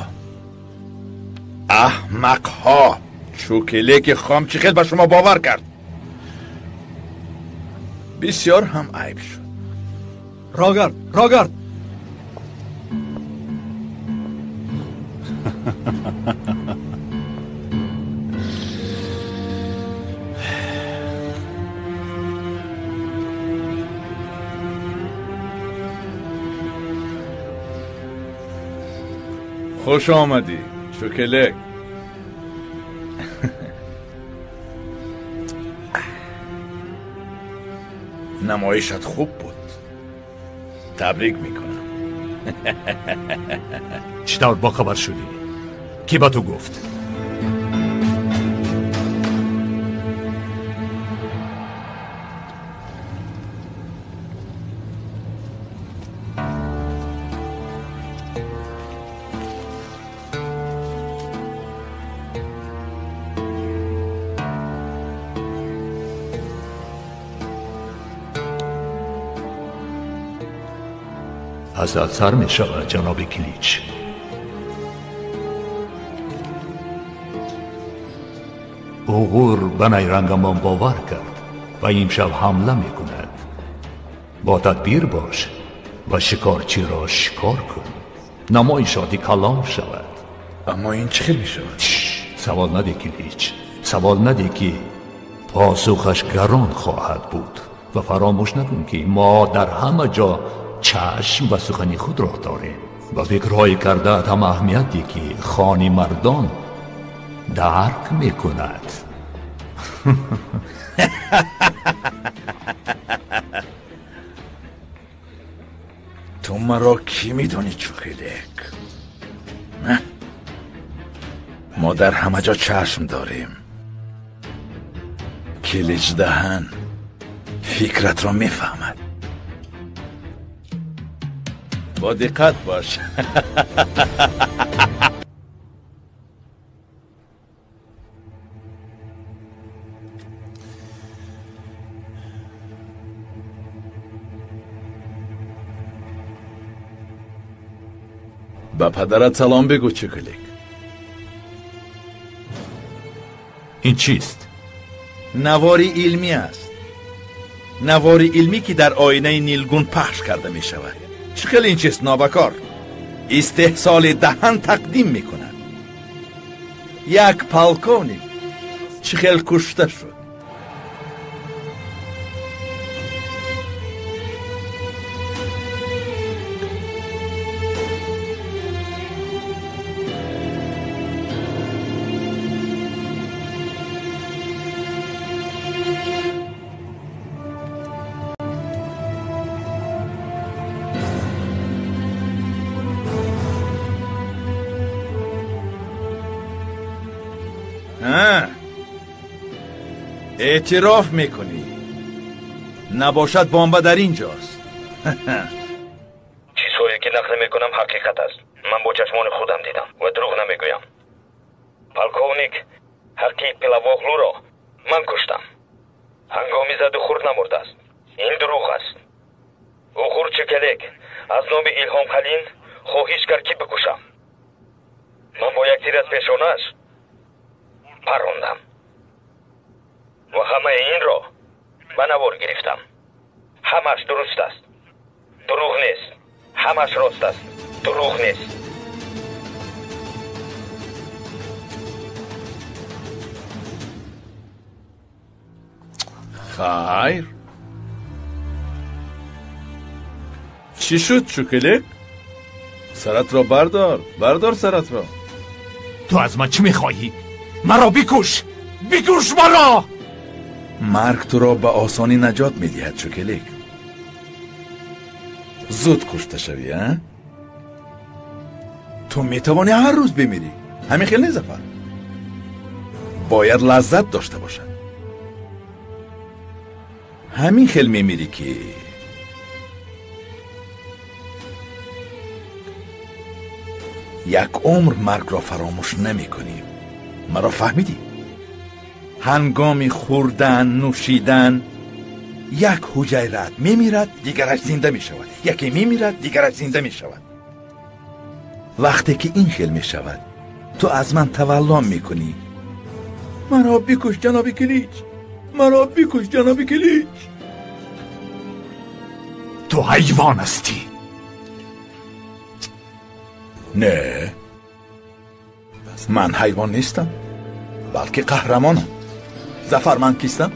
аҳмақҳо, чӯкелеки хом чӣ хел ба шумо бовар кард? Бисёр ҳам айб шуд. Рогард, Рогард! Хуш омадӣ, чӯкелек. Намоишат хуб буд. Табрик мекунам. Чӣ тавр бохабар шудӣ? Кӣ ба ту гуфт? ازاد سر می شود جناب کلیچ. اوغور به نیرنگمان باور کرد و امشب حمله می کند. با تدبیر باش و شکارچی را شکار کن. نمایشاتی کلام شود. اما این چه می شود؟ سوال نده کلیچ، سوال نده که پاسخش گران خواهد بود. ва фаромӯш накун, ки мо дар ҳама ҷо чашм ва сухани худро дорем. Ба фикрҳои кардаат ҳам аҳамият дӣ, ки хони мардон дарк мекунад. Ту маро кӣ медонӣ, Чукилек? Мо дар ҳама ҷо чашм дорем. Килич даҳан фикратро мефаҳмад. Бо диққат бош. Ба падарат салом бигӯ, Чукилек. Ин чист? Навори илмӣ аст. Навори илмӣ, ки дар оинаи нилгун пахш карда мешавад. Чӣ хел ин чиз нобакор? Истеҳсоли даҳан тақдим мекунад. Як полковник чӣ хел кушта шуд. Эътироф мекунӣ? Набошад, бомба дар ин ҷост. Чизҳое ки нақл мекунам ҳақиқат аст. Ман бо чашмони худам дидам ва дурӯғ намегӯям. Полковник Ҳаққи Пилавоғлуро ман куштам. Ҳангоми заду хурд намурдааст. Ин дурӯғ аст. Уғур Чукелек аз номи Илҳом Халин хоҳиш кард, ки бикушам. Ман бо як тир аз пешонааш парондам ва ҳамаи инро ба навор гирифтам. Ҳамаш дуруст аст, дурӯғ нест. Ҳамаш рост аст, дурӯғ нест. Хайр, чӣ шуд, Чукелек? Саратро бардор, бардор саратро. Ту аз ман чӣ мехоҳӣ? Маро бикуш, бикуш маро! Марг туро ба осонӣ наҷот медиҳад, Чукелек. Зуд кушта шавӣ, а? Ту метавонӣ ҳар рӯз бимирӣ. Ҳамин хел не, Зафар? Бояд лаззат дошта бошад. Ҳамин хел мемирӣ, ки як умр маргро фаромӯш намекунӣ. Маро фаҳмидӣ? Ҳангоми хӯрдан, нӯшидан як ҳуҷайрат мемирад, дигараш зинда мешавад. Яке мемирад, дигараш зинда мешавад. Вақте ки ин хел мешавад, ту аз ман тавалло мекунӣ. Маро бикуш, ҷаноби Килич, маро бикуш, ҷаноби Килич. Ту ҳайвон ҳастӣ. Не, ман ҳайвон нестам, балки қаҳрамонам. Зафар, ман кистам?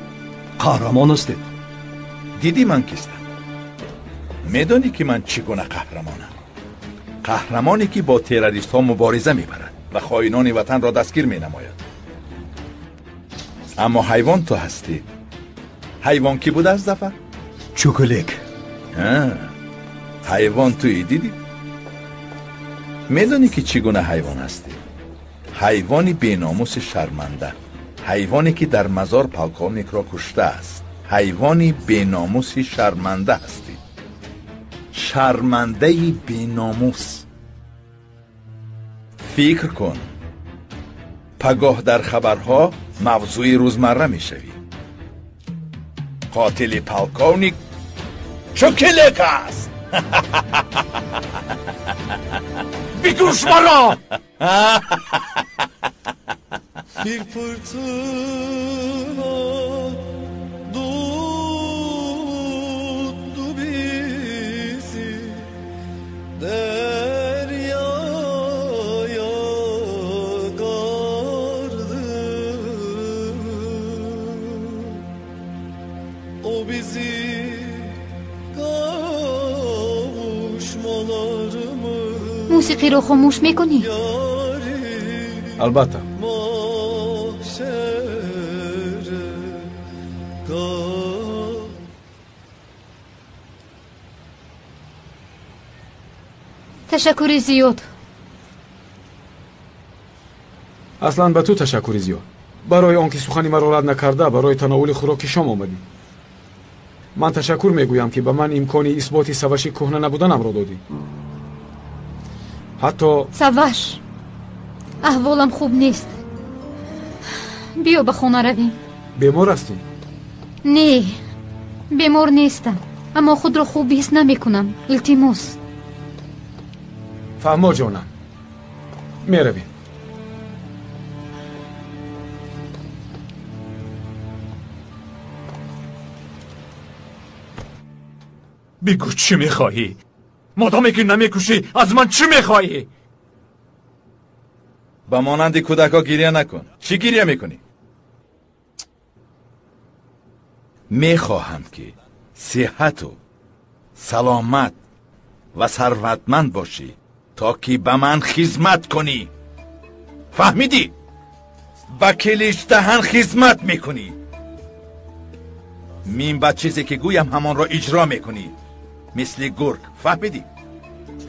Қаҳрамон ҳастед. Дидӣ ман кистам? Медонӣ, ки ман чӣ гуна қаҳрамонам? Қаҳрамоне, ки бо террористҳо мубориза мебарад ва хоинони ватанро дастгир менамояд. Аммо ҳайвон ту ҳастӣ. Ҳайвон кӣ будааст, Зафар? Чукелек. Ҳайвон туӣ, дидӣ? Медонӣ, ки чӣ гуна ҳайвон ҳастӣ? Ҳайвони беномуси шарманда, ҳайвоне, ки дар мазор полковникро куштааст. Ҳайвони беномуси шарманда ҳастӣ. Шармандаи беномус. Фикр кун, пагоҳ дар хабарҳо мавзӯи рӯзмарра мешавӣ. Қотили полковник Чукелек аст. Бикуш маро! Bir fırtına tuttu bizi, deryaya kardı. O bizi Мусиқиро хомӯш мекунӣ? Албатта. Ташаккури зиёд. Аслан ба ту ташаккури зиёд. Барои он ки сухани маро рад накарда, барои тановули хӯроки шом омадӣ. Ман ташаккур мегӯям, ки ба ман имкони исботи саваши кӯҳна набуданамро додӣ. Ҳатто Саваш, аҳволам хуб нест. Биё ба хона равем. Бемор ҳастӣ? Не, бемор нестам, аммо худро хуб ҳис намекунам. Илтимос. Фаҳмо, ҷонам, меравем. Бигӯ, чӣ мехоҳӣ? Модоме ки намекушӣ, аз ман чӣ мехоҳӣ? Ба монанди кӯдакҳо гиря накун. Чӣ гиря мекунӣ? Мехоҳам, ки сиҳату саломат ва сарватманд бошӣ, то ки ба ман хизмат кунӣ. Фаҳмидӣ? Ба Киличдаҳан хизмат мекунӣ. Мин ба чизе ки гӯям, ҳамонро иҷро мекунӣ, мисли гург. Фаҳмидӣ?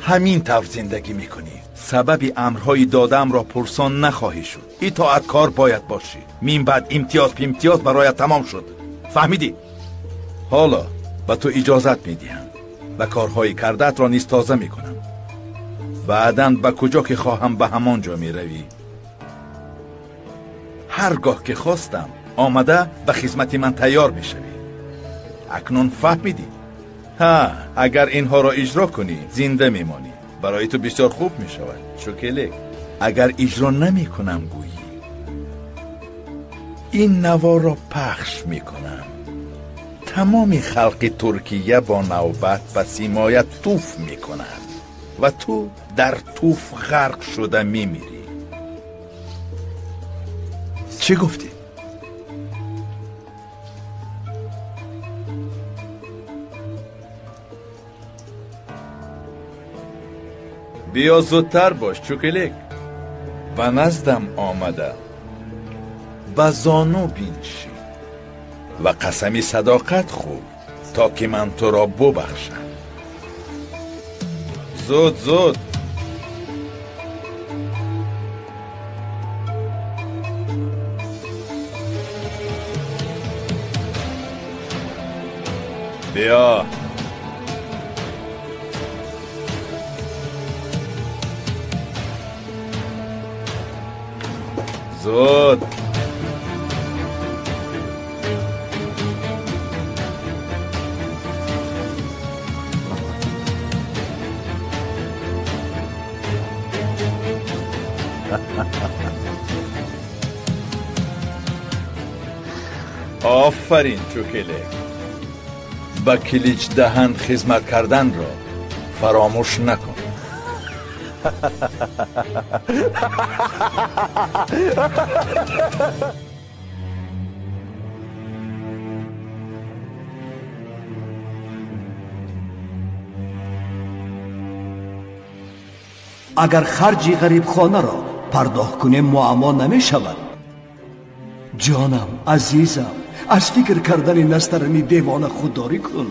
Ҳамин тавр зиндагӣ мекунӣ. Сабаби амрҳои додаамро пурсон нахоҳӣ шуд. Итоаткор бояд бошӣ. Мин баъд имтиёз пимтиёз бароят тамом шуд. Фаҳмидӣ? Ҳоло ба ту иҷозат медиҳам ва корҳои кардаатро низ тоза мекунам. Баъдан ба куҷо ки хоҳам, ба ҳамон ҷо меравӣ. Ҳар гоҳ ки хостам, омада ба хизмати ман тайёр мешавӣ. Акнун фаҳмидӣ? Ҳа, агар инҳоро иҷро кунӣ, зинда мемонӣ. Барои ту бисёр хуб мешавад, Чукелек. Агар иҷро намекунам гӯӣ, ин наворро пахш мекунам. Тамоми халқи Туркия бо навбат ба симоят туф мекунанд ва ту дар туф ғарқ шуда мемирӣ. Чӣ гуфтӣ? Биё, зудтар бош, Чукелек. Ба наздам омада ба зону биншӣ ва қасами садоқат хӯр, то ки ман туро бубахшам. Зуд, зуд. Биё. Зуд. Офарин, Чукелек. Ба Киличдаҳан хизмат карданро фаромӯш накун. Агар харҷи ғарибхонаро пардохт кунем, муаммо намешавад. Ҷонам, азизам, аз фикр кардани Настарани девона худдорӣ кун.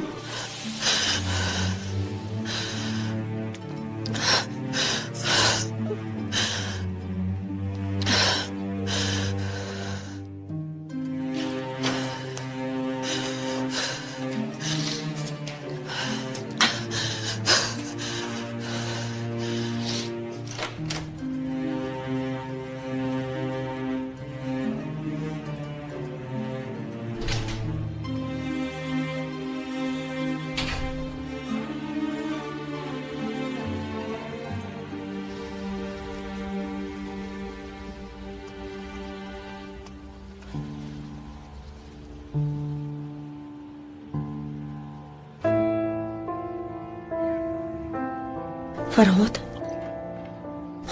Фарҳод,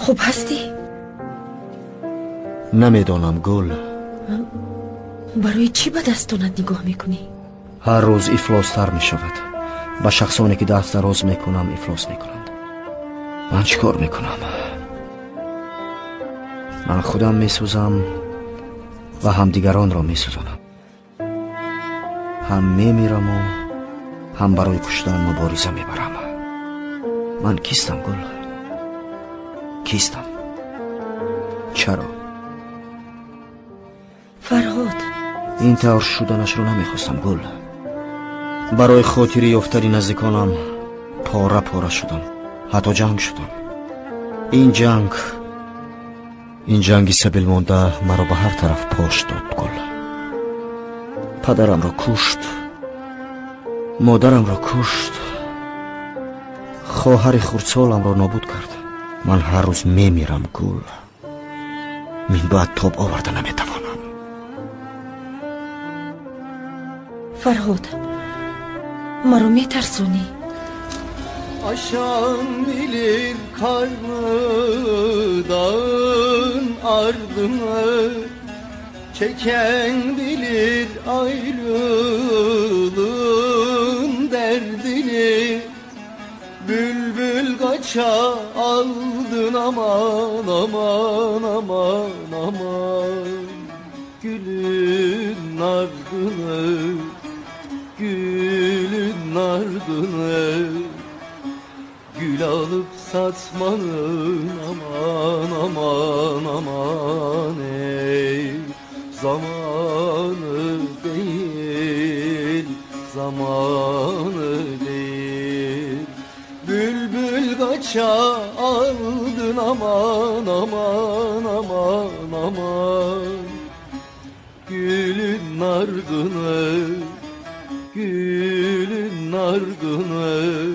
хуб ҳастӣ? Намедонам, Гул. Барои чӣ ба дастонат нигоҳ мекунӣ? Ҳар рӯз ифлостар мешавад. Ба шахсоне ки даст дароз мекунам, ифлос мекунанд. Ман чӣ кор мекунам? Ман худам месӯзам ва ҳам дигаронро месӯзонам. Ҳам мемираму ҳам барои куштан мубориза мебарам. Ман кистам, Гул? Кистам? Чаро? Фарҳод, ин тавр шуданашро намехостам, Гул. Барои хотири ёфтани наздиконам пора пора шудам, ҳатто ҷанг шудам. Ин ҷанги сабилмонда маро ба ҳар тараф пош дод, Гул. Падарамро кушт, модарамро кушт, хоҳари хурдсоламро нобуд кард. Ман ҳар рӯз мемирам, Гул. Минбаъд тоб оварда наметавонам. Фарҳод, маро метарсонӣ. Aşan bilir karlı dağın ardını, çeken bilir ayrılığın derdini. Bülbül kaça aldın aman aman aman aman. Gülün ardını, gülün ardını. Gül alıp satmanın aman aman aman ey. Zamanı değil, zamanı değil. Bülbül kaça aldın aman aman aman aman. Gülün ardını, gülün ardını.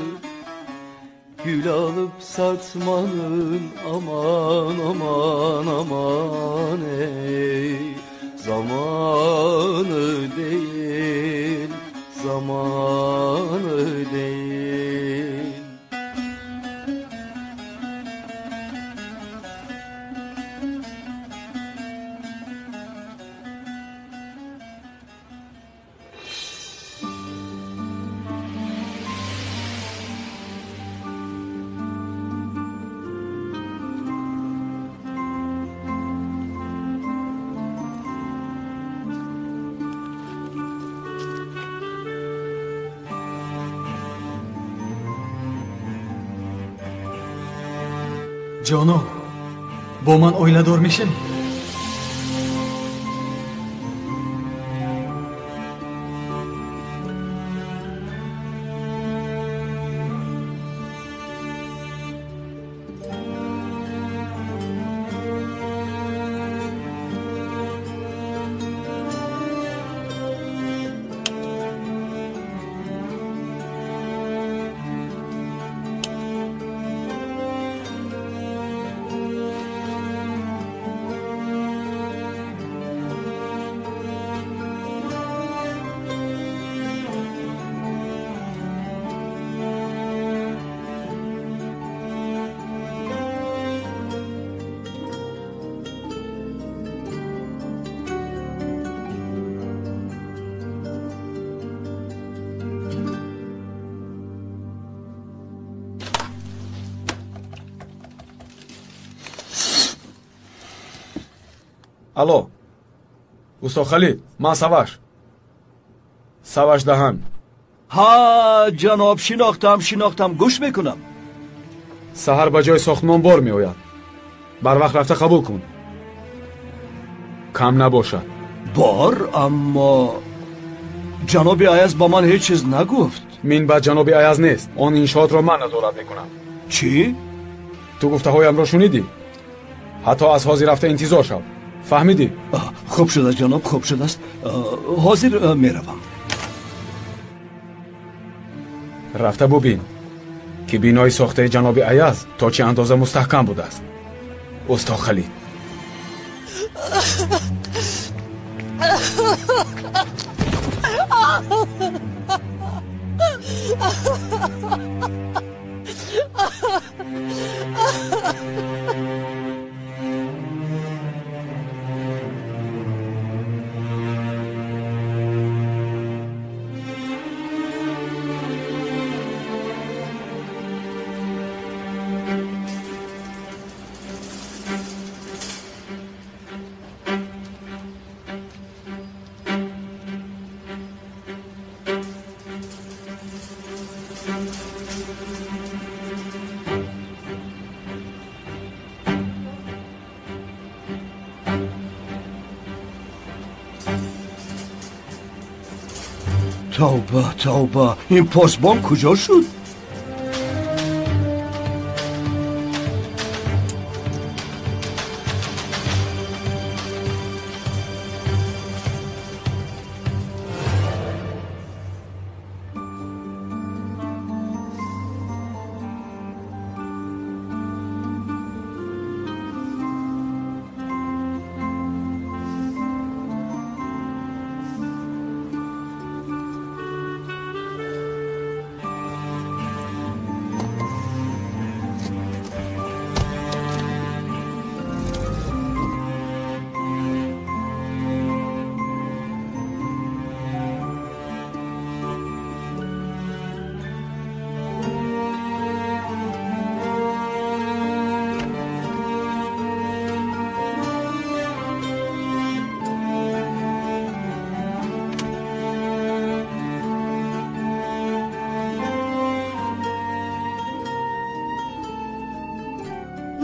Gül alıp satmanın aman aman aman ey. Zamanı değil, zamanı değil. Ҷонон, бо ман оиладор мешавӣ? Алло, усто Халид, ман Саваш. Саваш Даҳан. Ҳа, ҷаноб, шинохтам, шинохтам, гӯш мекунам. Саҳар ба ҷои сохтмон бор меояд. Барвақт рафта қабул кун. Кам набошад. Бор, аммо ҷаноби Аяз ба ман ҳеҷ чиз нагуфт. Минбаъд ҷаноби Аяз нест. Он иншоотро ман назорат мекунам. Чӣ? Ту гуфтаҳоямро шунидӣ? Ҳатто аз ҳозир рафта интизор шав. Фаҳмидӣ? Хуб шудааст, ҷаноб, хуб шудааст. Ҳозир меравам. Рафта бубин, ки бинои сохтаи ҷаноби Аяз то чӣ андоза мустаҳкам будааст. Усто Халид. Тавба, тавба, ин посбон куҷо шуд?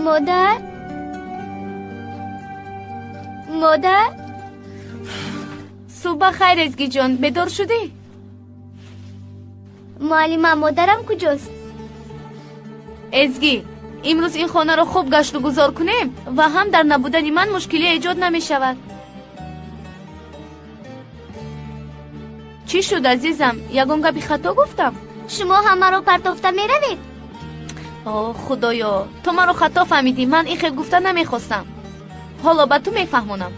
Модар, модар, субҳ бахайр, Эзгиҷон, бедор шудӣ? Муаллима, модарам куҷост? Эзгӣ, имрӯз ин хонаро хуб гашту гузор кунем ва ҳам дар набудани ман мушкилӣ эҷод намешавад. Чӣ шуд, азизам? Ягон гапи хато гуфтам? Шумо ҳамаро партофта меравед? О, худоё, ту маро хато фаҳмидӣ. Ман ин хел гуфта намехостам. Ҳоло ба ту мефаҳмонам.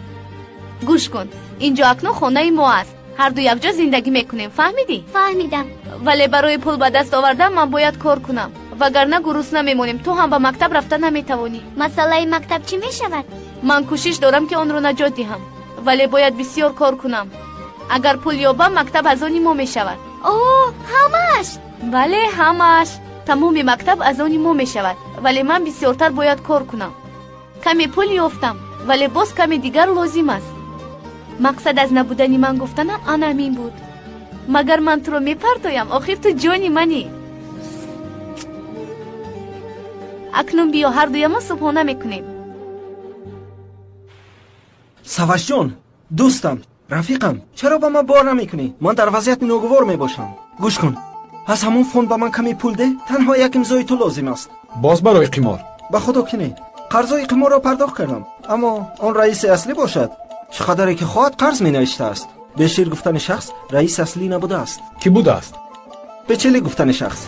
Гӯш кун, инҷо акнун хонаи мо аст. Ҳарду якҷо зиндагӣ мекунем, фаҳмидӣ? Фаҳмидам. Вале барои пул ба даст овардан ман бояд кор кунам, вагарна гурусна мемонем. Ту ҳам ба мактаб рафта наметавонӣ. Масъалаи мактаб чӣ мешавад? Ман кӯшиш дорам, ки онро наҷот диҳам, вале бояд бисёр кор кунам. Агар пул ёбам, мактаб аз они мо мешавад. О, ҳамааш? Бале, ҳамааш. Тамоми мактаб аз они мо мешавад, вале ман бисёртар бояд кор кунам. Каме пул ёфтам, вале боз каме дигар лозим аст. Мақсад аз набудани ман гуфтанам ана ҳамин буд. Магар ман туро мепартоям? Охир ту ҷони манӣ. Акнун биё, ҳардуямон субҳона мекунем. Савашҷон, дӯстам, рафиқам, чаро ба ман бор намекунӣ? Ман дар вазъияти ногувор мебошам. Гӯш кун, аз ҳамон фонд ба ман каме пул деҳ, танҳо як имзои ту лозим аст. Боз барои қимор? Ба худо ки не. Қарзои қиморро пардохт кардам, аммо он раиси аслӣ бошад, чӣ қадаре ки хоҳад қарз менавиштааст. Бешир гуфтани шахс раис аслӣ набудааст. Кӣ будааст? Печели гуфтани шахс.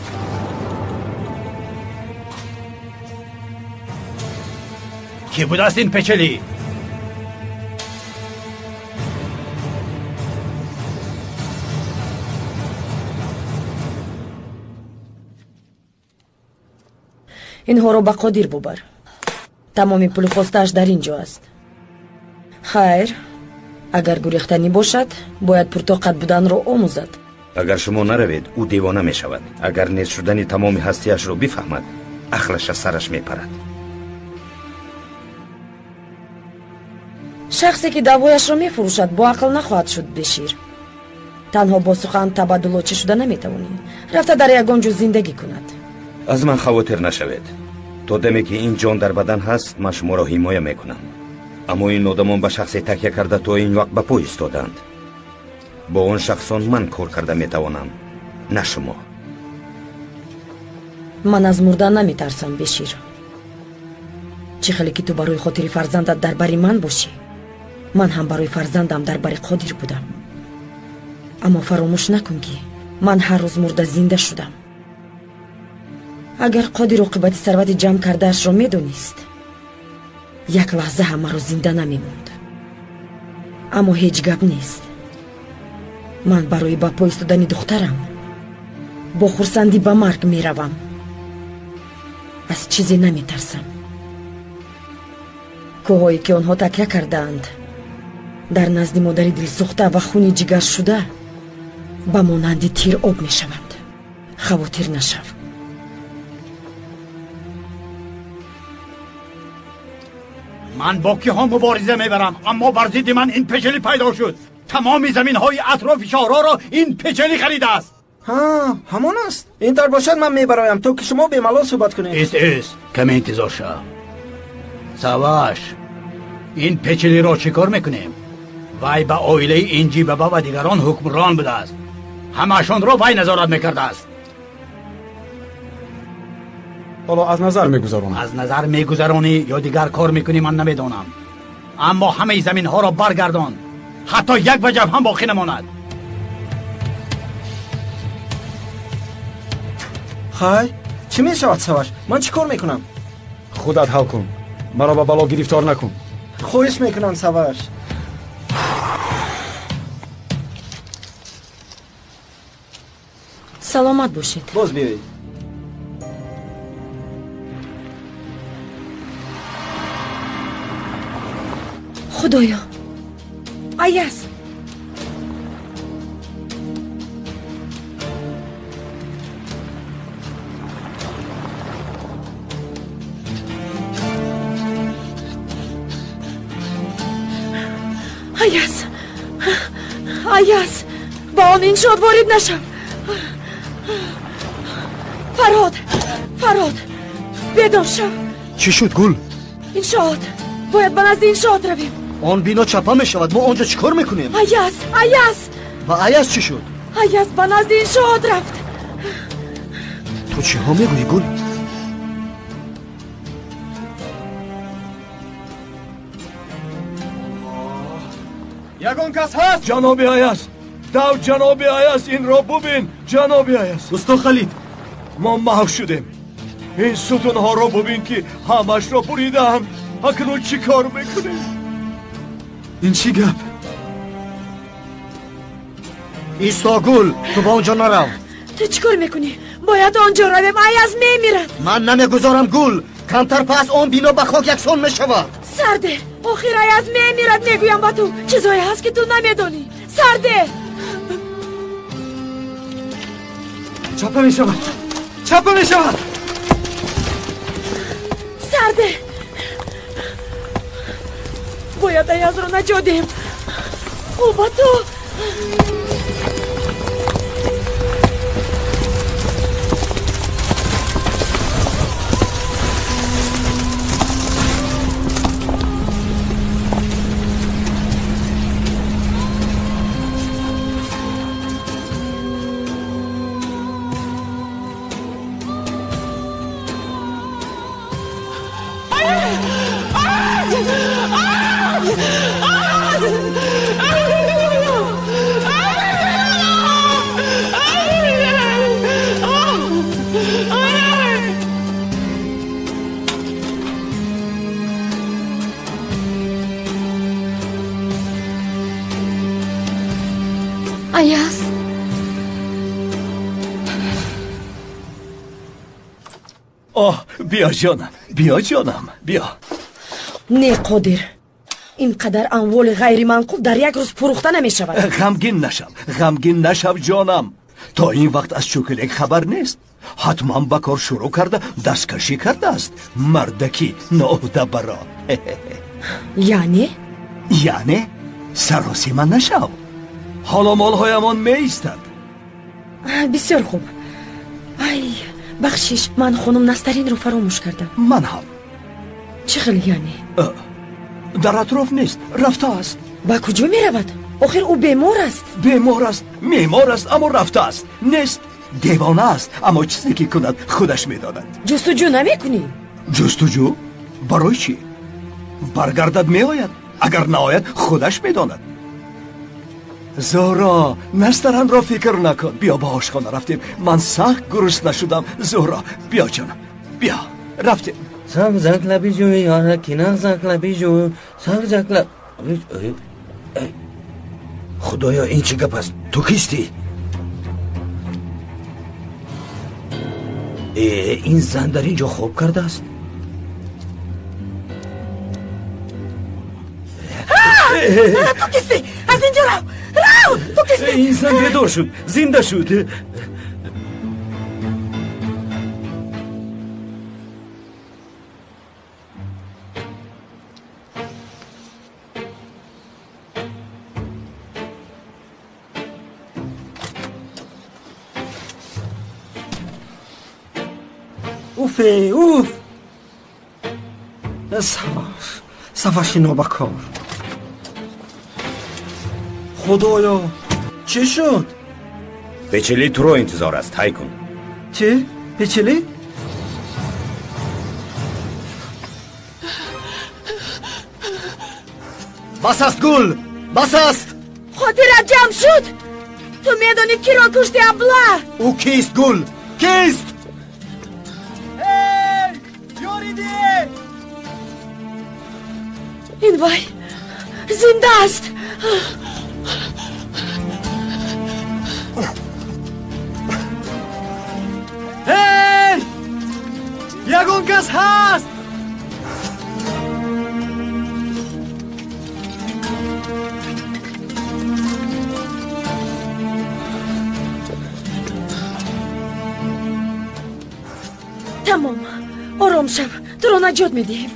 Кӣ будааст ин Печели? Инҳоро ба Қодир бубар. Тамоми пули хостааш дар ин ҷо аст. Хайр, агар гурехтанӣ бошад, бояд пуртоқат буданро омӯзад. Агар шумо наравед, ӯ девона мешавад. Агар нез шудани тамоми ҳастиашро бифаҳмад, ақлаш аз сараш мепарад. Шахсе ки давояшро мефурӯшад, бо ақл нахоҳад шуд, Бешир. Танҳо бо сухан табаддулочӣ шуда наметавонӣ. Рафта дар ягон ҷо зиндагӣ кунад. Аз ман хавотир нашавед. То даме ки ин ҷон дар бадан ҳаст, ман шуморо ҳимоя мекунам. Аммо ин одамон ба шахсе такя карда то ин вақт ба по истоданд. Бо он шахсон ман кор карда метавонам, на шумо. Ман аз мурдан наметарсам, Бешир. Чӣ хеле ки ту барои хотири фарзандат дар бари ман бошӣ, ман ҳам барои фарзандам дар бари Қодир будам. Аммо фаромӯш накун, ки ман ҳар рӯз мурда зинда шудам. Агар Қодир оқибати сарвати ҷамъ кардаашро медонист, як лаҳза ҳам маро зинда намемонд. Аммо ҳеҷ гап нест. Ман барои ба по истодани духтарам бо хурсандӣ ба марг меравам. Аз чизе наметарсам. Кӯҳое ки онҳо такя кардаанд, дар назди модари дилсӯхта ва хуни ҷигаршуда ба монанди тир об мешаванд. Хавотир нашав. Ман бо киҳо мубориза мебарам, аммо бар зидди ман ин Печели пайдо шуд. Тамоми заминҳои атрофи шоҳроро ин Печели харидааст. Ҳа, ҳамон аст. Ин тар бошад, ман мебароям, то ки шумо бемалол суҳбат кунед. Эс, эс, каме интизор шав. Саваш, ин печилиро чӣ кор мекунем? Вай ба оилаи Инҷи баба ва дигарон ҳукмрон будааст. Ҳамаашонро вай назорат мекардааст. Ҳоло аз назар мегузаронам. Аз назар мегузаронӣ ё дигар кор мекунӣ, ман намедонам. Аммо ҳамаи заминҳоро баргардон, ҳатто як ваҷаб ҳам боқӣ намонад. Хай, чӣ мешавад, Саваш? Ман чӣ кор мекунам? Худат ҳал кун. Маро ба бало гирифтор накун. Хоҳиш мекунам, Саваш. Саломат бошед. Боз биёед. Худоё, Аяз! Аяз! Аяз! Ба он иншоот ворид нашав! Фарҳод! Фарҳод! Бедор шав! Чӣ шуд, Гул? Иншоот! Бояд ба назди иншоот равем. Он бино чапа мешавад. Мо он ҷо чӣ кор мекунем? Аяз! Аяз! Ба Аяз чӣ шуд? Аяз ба назди иншоот рафт. Ту чиҳо мегӯӣ, Гул? Ягон кас ҳаст? Ҷаноби Аяз! Дав, ҷаноби Аяз, инро бубин, ҷаноби Аяз. Усто Халид, мо маҳв шудем. Ин сутунҳоро бубин, ки ҳамашро буридаанд. Акнун чӣ кор мекунем? Ин чӣ гап? Исто, Гул, ту ба он ҷо нарав. Ту чӣ кор мекунӣ? Бояд он ҷо равем, Аяз мемирад. Ман намегузорам, Гул. Камтар пас он бино ба хок яксон мешавад. Сарде, охир Аяз мемирад, мегӯям ба ту. Чизое ҳаст, ки ту намедонӣ. Сарде! Чапа мешавад, чапа мешавад. Сарде! Бояд Аязро наҷот диҳем. Ӯ ба ту. Аяз! Оҳ, биё ҷонам, биё ҷонам, биё. Не, Қодир, ин қадар амволи ғайриманқул дар як рӯз фурӯхта намешавад. Ғамгин нашав, ғамгин нашав, ҷонам. То ин вақт аз Чӯкилек хабар нест. Ҳатман ба кор шурӯъ карда, дасткашӣ кардааст. Мардаки ноӯҳдабаро. Яъне? Яъне саросима нашав. Ҳоло молҳоямон меистад. Бисёр хуб. Ай, бахшиш, ман хонум Настаринро фаромӯш кардам. Ман ҳам. Чӣ хел яъне? Дар атроф нест, рафтааст. Ба куҷо меравад? Охир ӯ бемор аст. Бемор аст, мемор аст, аммо рафтааст. Нест, девона аст, аммо чизе ки кунад худаш медонад. Ҷустуҷӯ намекунӣ? Ҷустуҷӯ? Барои чӣ? Баргардад меояд, агар наояд худаш медонад. Зуҳро, Настаранро фикр накун. Биё ба ошхона рафтем. Ман сахт гурусна шудам. Зуҳро, биё ҷонам, биё, рафтем. Худоё, ин чӣ гап аст? Ту кистӣ? Ин зан дар ин ҷо хоб кардааст? Ту кистӣ? Аз ин ҷо рав! Рав! Ту кистӣ? Ин зан бедор шуд, зинда шуд. Уфе, уф! Саваш, саваши нобакор. Худоё, чӣ шуд? Печели туро интизор аст, ҳай кун. Чӣ? Печели? Бас аст, Гул! Бас аст! Хотират ҷамъ шуд? Ту медонӣ киро кушти, абла? Ӯ кист, Гул? Кист? Эй, ёрӣ диҳед! Ин вай зинда аст! Эй! Ягон кас ҳаст? Тамом, ором шав, туро наҷот медиҳем.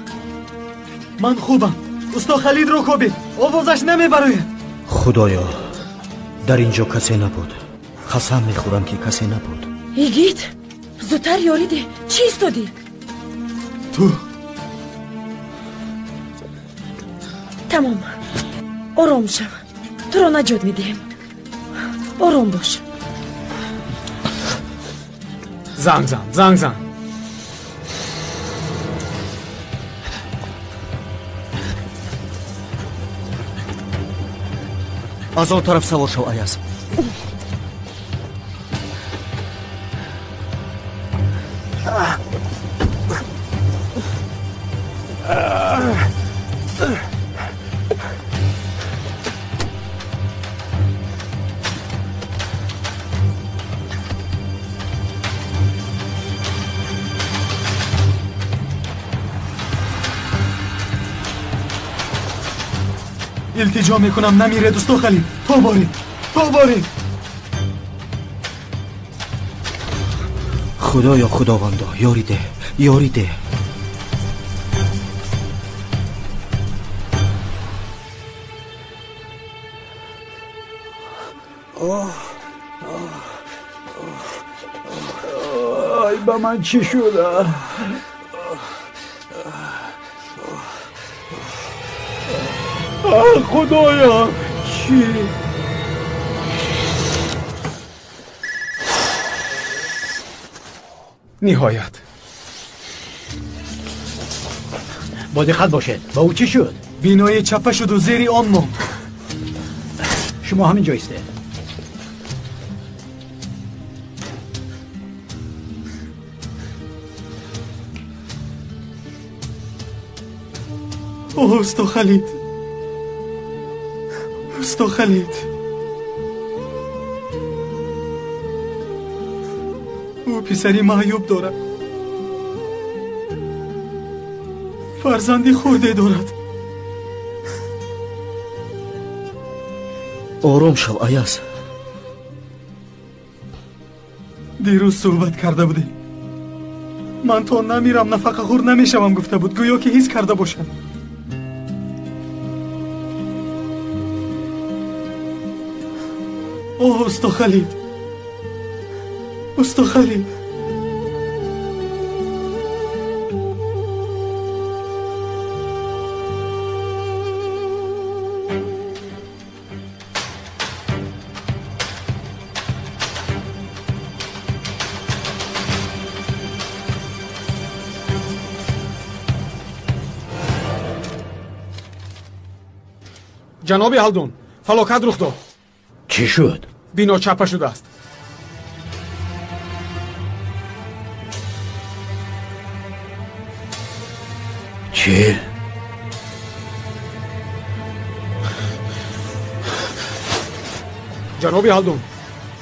Ман хубам. Усто Халидро кобед, овозаш намебарояд. Худоё, дар ин ҷо касе набуд. Қасам мехӯрам, ки касе набуд. Игит, зудтар ёрӣ деҳ. Чӣ истодӣ? Ту Тамом, ором шав, туро наҷот медиҳем. Ором бош. Занг зан, занг зан. Аз он тараф савор шав, Аяз. Илтиҷо мекунам, намиред, усто Халид. То боред, то боред. Худоё, худовандо, ёрӣ деҳ, ёрӣ деҳ. Ай, ба ман чӣ шуда? Худоё, чӣ? Ниҳоят. Бо диққат бошед. Ба ӯ чӣ шуд? Бинои чапа шуду зери он монд. Шумо ҳамин ҷо истед. О, усто Халид, усто Халид, ӯ писари маъюб дорад, фарзанди хурде дорад. Ором шав, Аяз. Дирӯз суҳбат карда будем. Ман то намирам нафақахӯр намешавам гуфта буд, гӯё ки ҳис карда бошад. О, усто Халид, усто Халид. Ҷаноби Ҳалдун, фалокат рух дод. Чӣ шуд? Бино чапа шудааст. Чӣ? Ҷаноби Ҳалдун,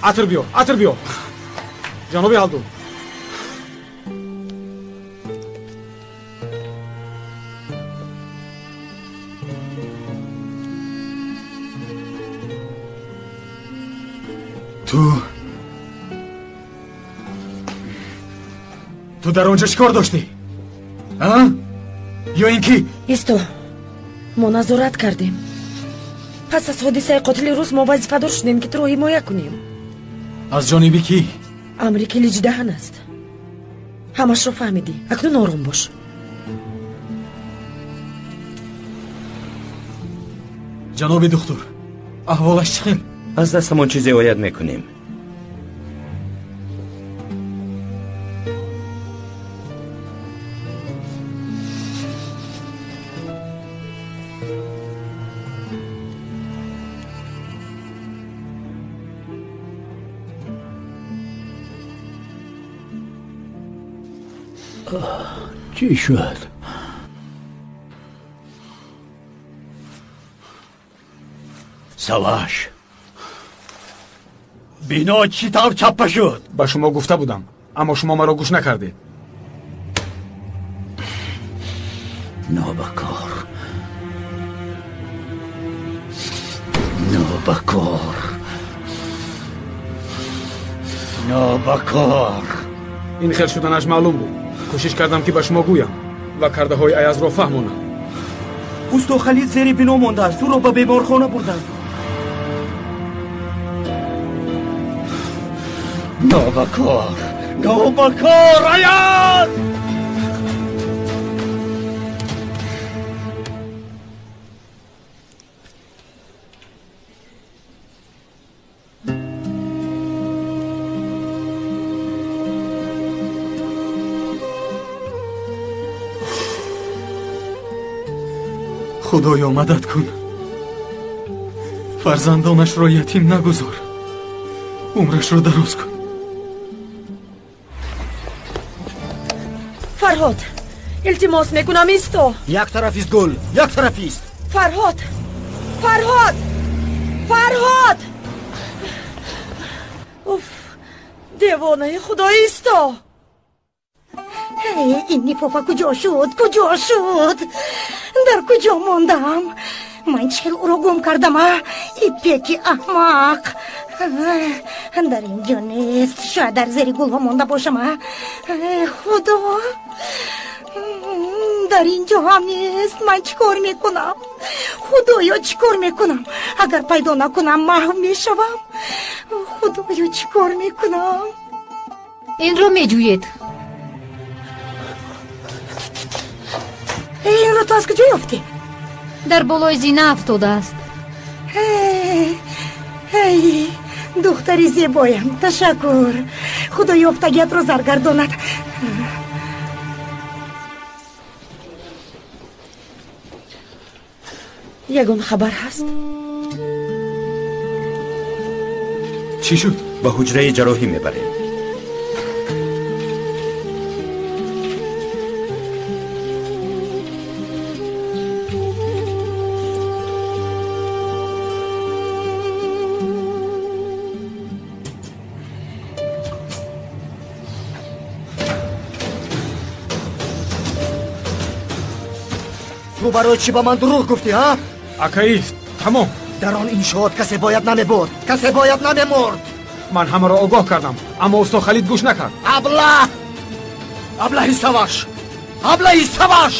атр биёр, атр биёр. Ҷаноби Ҳалдун. Ту дар он ҷо чӣ кор доштӣ? А? Ё ин ки Исто, мо назорат кардем. Пас аз ҳодисаи қотили рус мо вазифадор шудем, ки туро ҳимоя кунем. Аз ҷониби кӣ? Амри Килиҷдаҳан аст. Ҳамашро фаҳмидӣ. Акнун ором бош. Ҷаноби духтур, аҳволаш чӣ хел? Аз дастамон чизе ояд мекунем. Чӣ шуд? Саваш, бино чӣ тавр чаппа шуд? Ба шумо гуфта будам, аммо шумо маро гӯш накардед. Нобакор, нобакор, нобакор. Ин хел шуданаш маълум буд. Кӯшиш кардам, ки ба шумо гӯям ва кардаҳои Аязро фаҳмонам. Усто Халид зери бино мондааст. Ӯро ба беморхона бурданд. Нобакор, нобакор, Аяз! Худоё, мадад кун. Фарзандонашро ятим нагузор. Умрашро дароз кун. Фарҳод, илтимос мекунам, исто. Як тарафист, Гул, як тарафист. Фарҳод, Фарҳод, Фарҳод! Уф, девонаи Худо, исто. Ин лифофа куҷо шуд? Куҷо шуд? Дар куҷо мондам? Ман чӣ хел ӯро гум кардам, а? Ипеки аҳмақ. Дар ин ҷо нест. Шояд дар зери гулҳо монда бошам, а? Худо, дар ин ҷо ҳам нест. Ман чӣ кор мекунам? Худоё, чӣ кор мекунам? Агар пайдо накунам, маҳв мешавам. Худоё, чӣ кор мекунам? Инро меҷӯед. Инро ту аз куҷо ёфтӣ? Дар болои зина афтодааст. Эй, духтари зебоям, ташаккур. Худо ёфтагиятро заргардонад. Ягон хабар ҳаст? Чӣ шуд? Ба ҳуҷраи ҷарроҳӣ мебарем. Ту барои чӣ ба ман дурӯғ гуфтӣ, ҳа? Акаи, тамом. Дар он иншоот касе бояд намебурд, касе бояд намемурд. Ман ҳамаро огоҳ кардам, аммо усто Халид гӯш накард. Аблаҳ! Аблаҳи Саваш! Аблаҳи Саваш!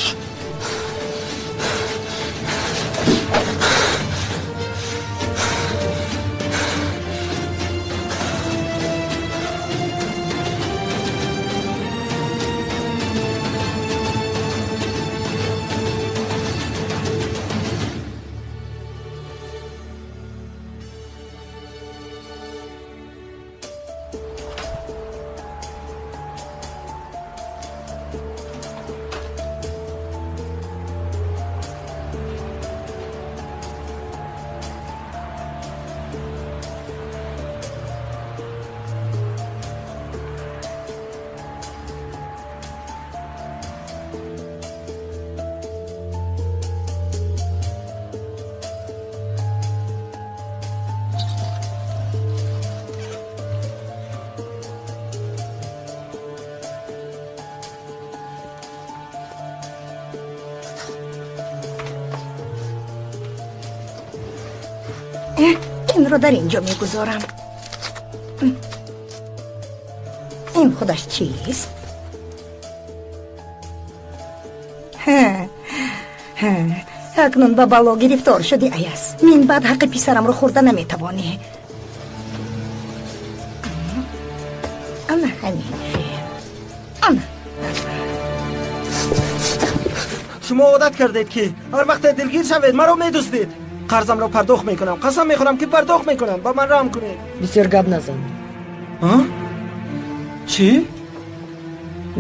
Инро дар ин ҷо мегузорам. Ин худаш чист? Акнун ба бало гирифтор шуди, Аяз. Мин баъд ҳаққи писарамро хӯрда наметавонӣ. Ана ҳамин хел. Ана. Шумо одат кардед, ки ҳар вақте дилгир шавед, маро медуздед. Қарзамро пардохт мекунам, қасам мехӯрам, ки пардохт мекунам. Ба ман раҳм кунед. Бисёр гап назан. Чӣ?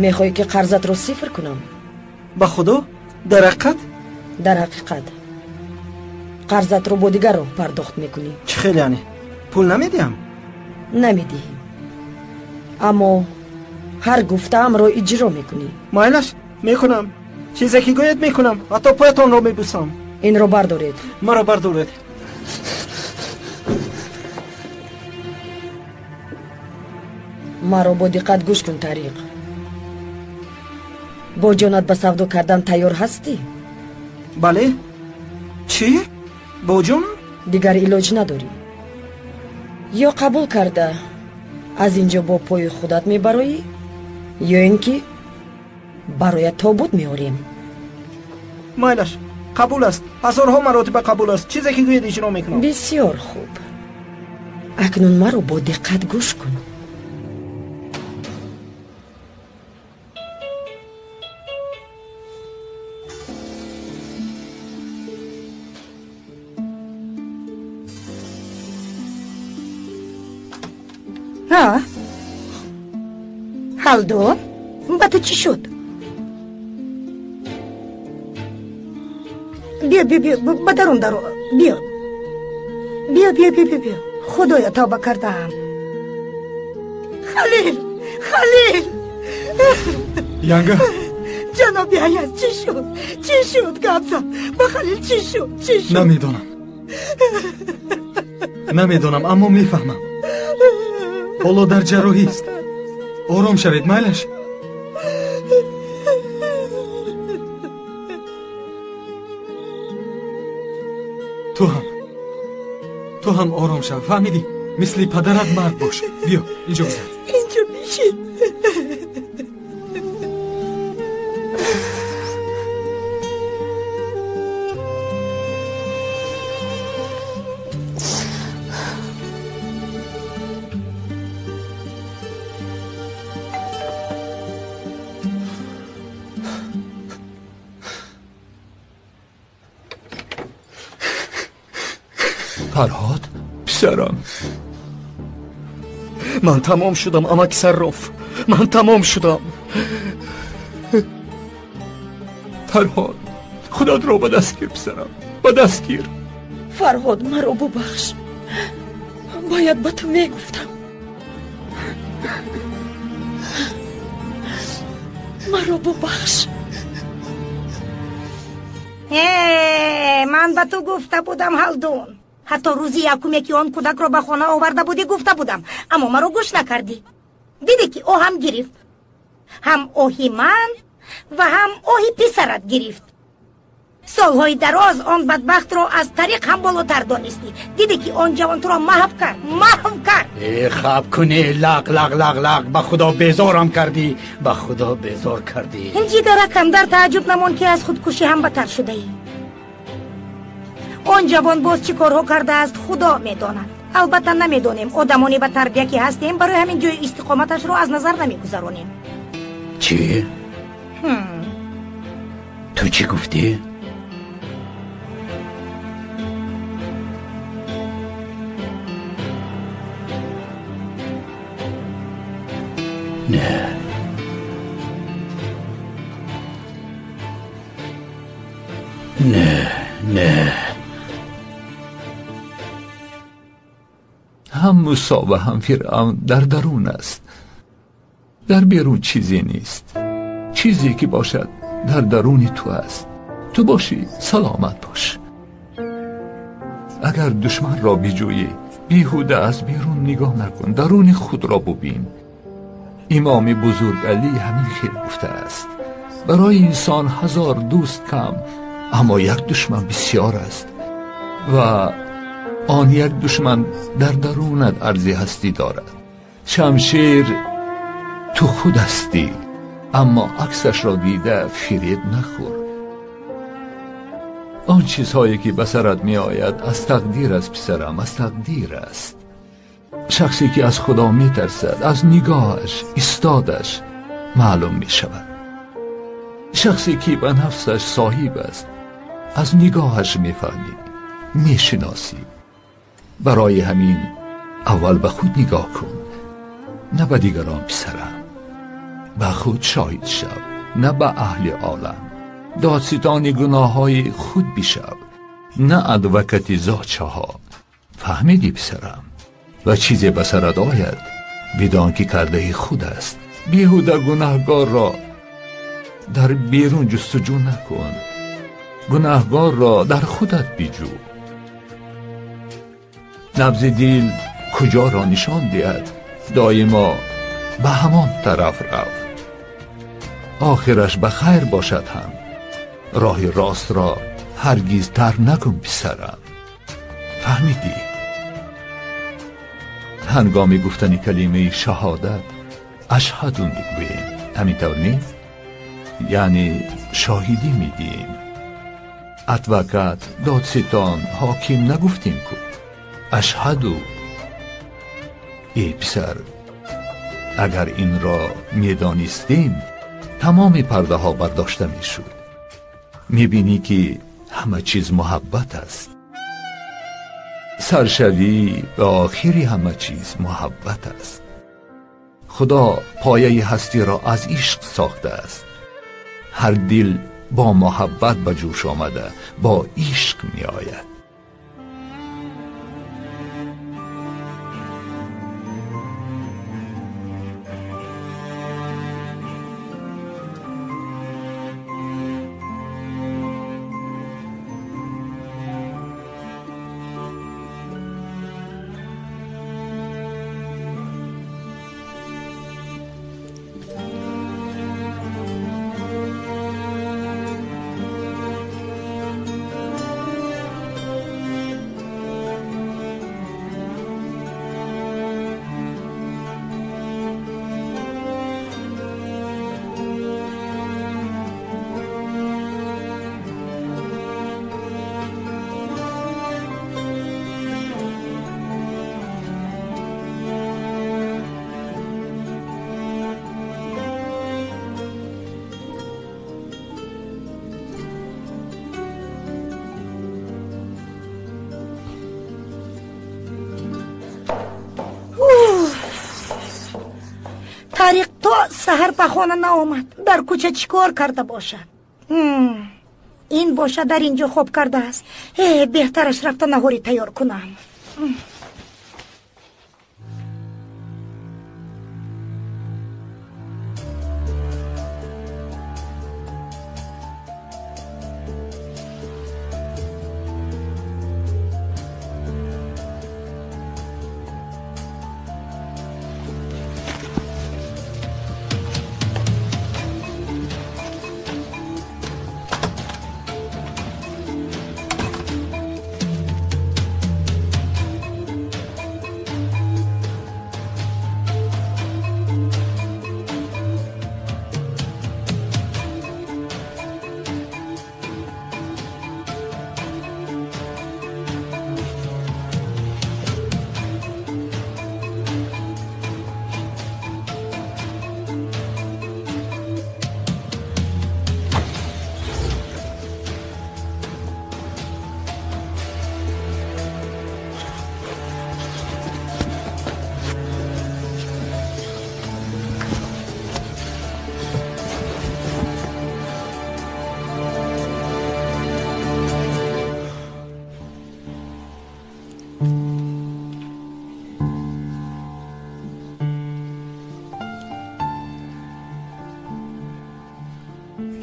Мехоҳӣ, ки қарзатро сифр кунам? Ба худо? Дар ҳақиқат? Дар ҳақиқат. Қарзатро бо дигар роҳ пардохт мекунӣ. Чӣ хел яъне? Пул намедиҳам? Намедиҳӣ, аммо ҳар гуфтаамро иҷро мекунӣ. Майлаш, мекунам. Чизе ки гӯед, мекунам, ҳатто поятонро мебӯсам. Инро бардоред. Маро бардоред. Маро бо диққат гӯш кун, Тариқ. Бо ҷонат ба савдо кардан тайёр ҳастӣ? Бале. Чӣ? Бо ҷонам? Дигар илоҷ надорӣ. Ё қабул карда аз ин ҷо бо пои худат мебароӣ, ё ин ки бароят тобут меорем. Майлаш, қабул аст. Ҳазорҳо маротиба қабул аст. Чизе ки гӯед, иҷро мекунам. Бисёр хуб. Акнун маро бо диққат гӯш кун. Ҳалдун, ба ту чӣ шуд? Биё, биё, биё, ба дарун даро. Биё, биё, биё, биё, биё, биё. Худоё, тавба кардаам. Халил, Халил! Янга? Ҷаноби Аяз, чӣ шуд? Чӣ шуд? Гап зан. Ба Халил чӣ шуд? Чӣ шуд? Намедонам. Намедонам, аммо мефаҳмам. Ҳоло дар ҷарроҳист. Ором шавед, майлаш? Ту ҳам ором шав, фаҳмидӣ? Мисли падарат мард бош. Биё, инҷо гузар. Инҷо бишин. Фарҳод, писарам. Ман тамом шудам, амак Сарроф. Ман тамом шудам. Фарҳод, худатро ба даст гир, писарам, ба даст гир. Фарҳод, маро бубахш. Бояд ба ту мегуфтам. Маро бубахш. Ман ба ту гуфта будам, Ҳалдун. Ҳатто рӯзи якуме, ки он кӯдакро ба хона оварда будӣ, гуфта будам, аммо маро гӯш накардӣ. Дидӣ, ки оҳам гирифт. Ҳам оҳи ман ва ҳам оҳи писарат гирифт. Солҳои дароз он бадбахтро аз тариқ ҳам болотар донистӣ. Дидӣ, ки он ҷавон туро маҳв кард, маҳв кард. Э, хаб кунӣ, лақ лақ лақ лақ. Ба худо безорам кардӣ, ба худо безор кардӣ. Ҷигаракам, дар тааҷҷуб намон, ки аз худкушӣ ҳам баттар шудаӣ. Он ҷавон боз чӣ корҳо кардааст, худо медонад. Албатта намедонем, одамоне ба тарбия ки ҳастем, барои ҳамин ҷои истиқоматашро аз назар намегузаронем. Чӣ? Ту чӣ гуфтӣ? Не. Не, не. Ҳам Мусо ва ҳам Фиръавн дар дарун аст. Дар берун чизе нест. Чизе ки бошад, дар даруни ту аст. Ту бошӣ, саломат бош. Агар душманро биҷӯӣ, беҳуда аз берун нигоҳ накун, даруни худро бубин. Имоми бузург Алӣ ҳамин хел гуфтааст: барои инсон ҳазор дӯст кам, аммо як душман бисёр аст ва он як душман дар дарунат арзи ҳастӣ дорад. Шамшер ту худ ҳастӣ, аммо аксашро дида фиреб нахӯр. Он чизҳое ки ба сарат меояд, аз тақдир аст, писарам, аз тақдир аст. Шахсе ки аз худо метарсад, аз нигоҳаш, истодаш Маълум мешавад. Шахсе ки ба нафсаш соҳиб аст, аз нигоҳаш мефаҳмӣ, мешиносӣ. Барои ҳамин аввал ба худ нигоҳ кун, на ба дигарон, писарам. Ба худ шоҳид шав, на ба аҳли олам. Додситони гуноҳҳои худ бишав, на адвокати зочаҳо. Фаҳмидӣ, писарам? Ва чизе ба сарат ояд, бидон ки кардаи худ аст. Беҳуда гунаҳгорро дар берун ҷустуҷӯ накун, гунаҳгорро дар худат биҷӯ. Набзи дил куҷоро нишон диҳад, доимо ба ҳамон тараф рав. Охираш ба хайр бошад ҳам. Роҳи ростро ҳаргиз тарк накун, писарам. Фаҳмидӣ? Ҳангоми гуфтани калимаи шаҳодат ашҳаду мегӯем, ҳамин тавр нест? Яъне шоҳидӣ медиҳем. Адвокат, додситон, ҳоким нагуфтем ку. Ашҳаду. Эй писар, агар инро медонистем, тамоми пардаҳо бардошта мешуд. Мебинӣ ки ҳама чиз муҳаббат аст. Саршавӣ ва охири ҳама чиз муҳаббат аст. Худо пояи ҳастиро аз ишқ сохтааст. Ҳар дил бо муҳаббат ба ҷӯш омада, бо ишқ меояд. Тариқ то саҳар ба хона наомад. Дар кӯча чӣ кор карда бошад? Ин бошад дар ин ҷо хоб кардааст. Беҳтараш рафта наҳорӣ тайёр кунам.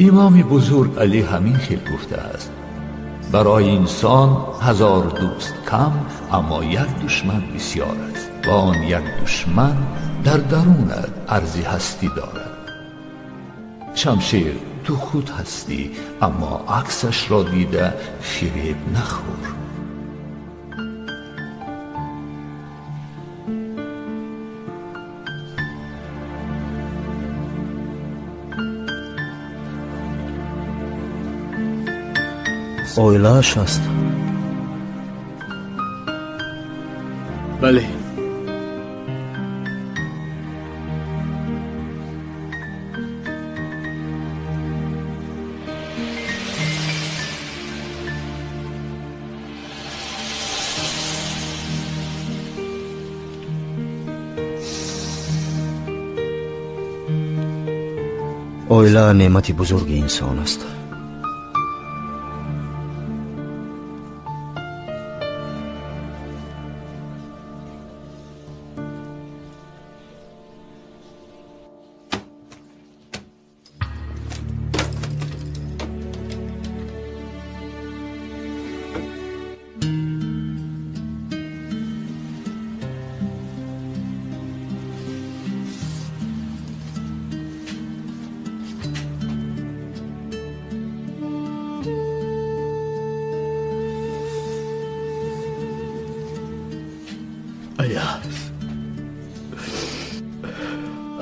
Имоми бузург Алӣ ҳамин хел гуфтааст: барои инсон 1000 дӯст кам, аммо як душман бисёр аст ва он як душман дар дарунат арзи ҳастӣ дорад. Шамшер ту худ ҳастӣ, аммо аксашро дида фиреб нахӯр. Оилааш аст. Бале. Оила неъмати бузурги инсон аст.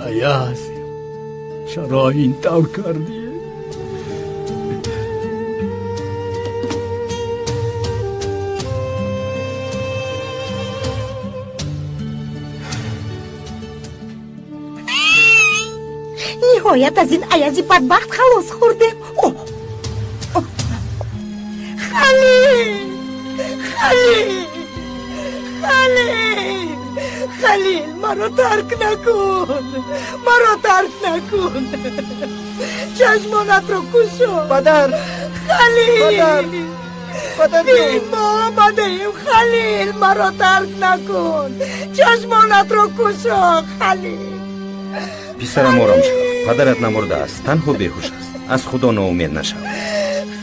Аяз, чаро ин тавр кардӣ? Ниҳоят аз ин Аязи бадбахт халос хӯрдем. Халил, Халил, Халил, Халил, маро тарк накун, маро тарк накун. Чашмонатро кушо. Падар, Халил, падар, падар, мо омадаем. Халил, маро тарк накун, чашмонатро кушо. Халил. Писарам, ором шав, падарат намурдааст, танҳо беҳуш аст. Аз Худо ноумед нашав.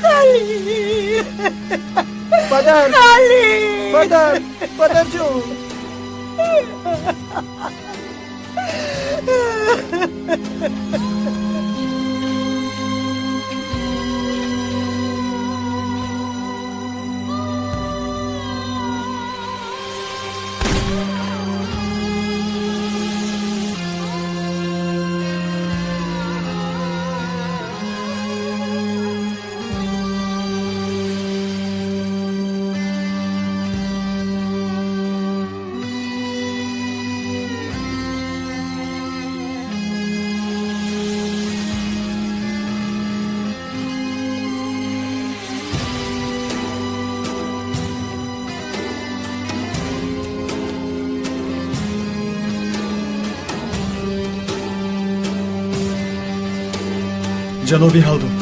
Халил, падар, Халил, падар, падарҷон. Ҷаноби Ҳалдун,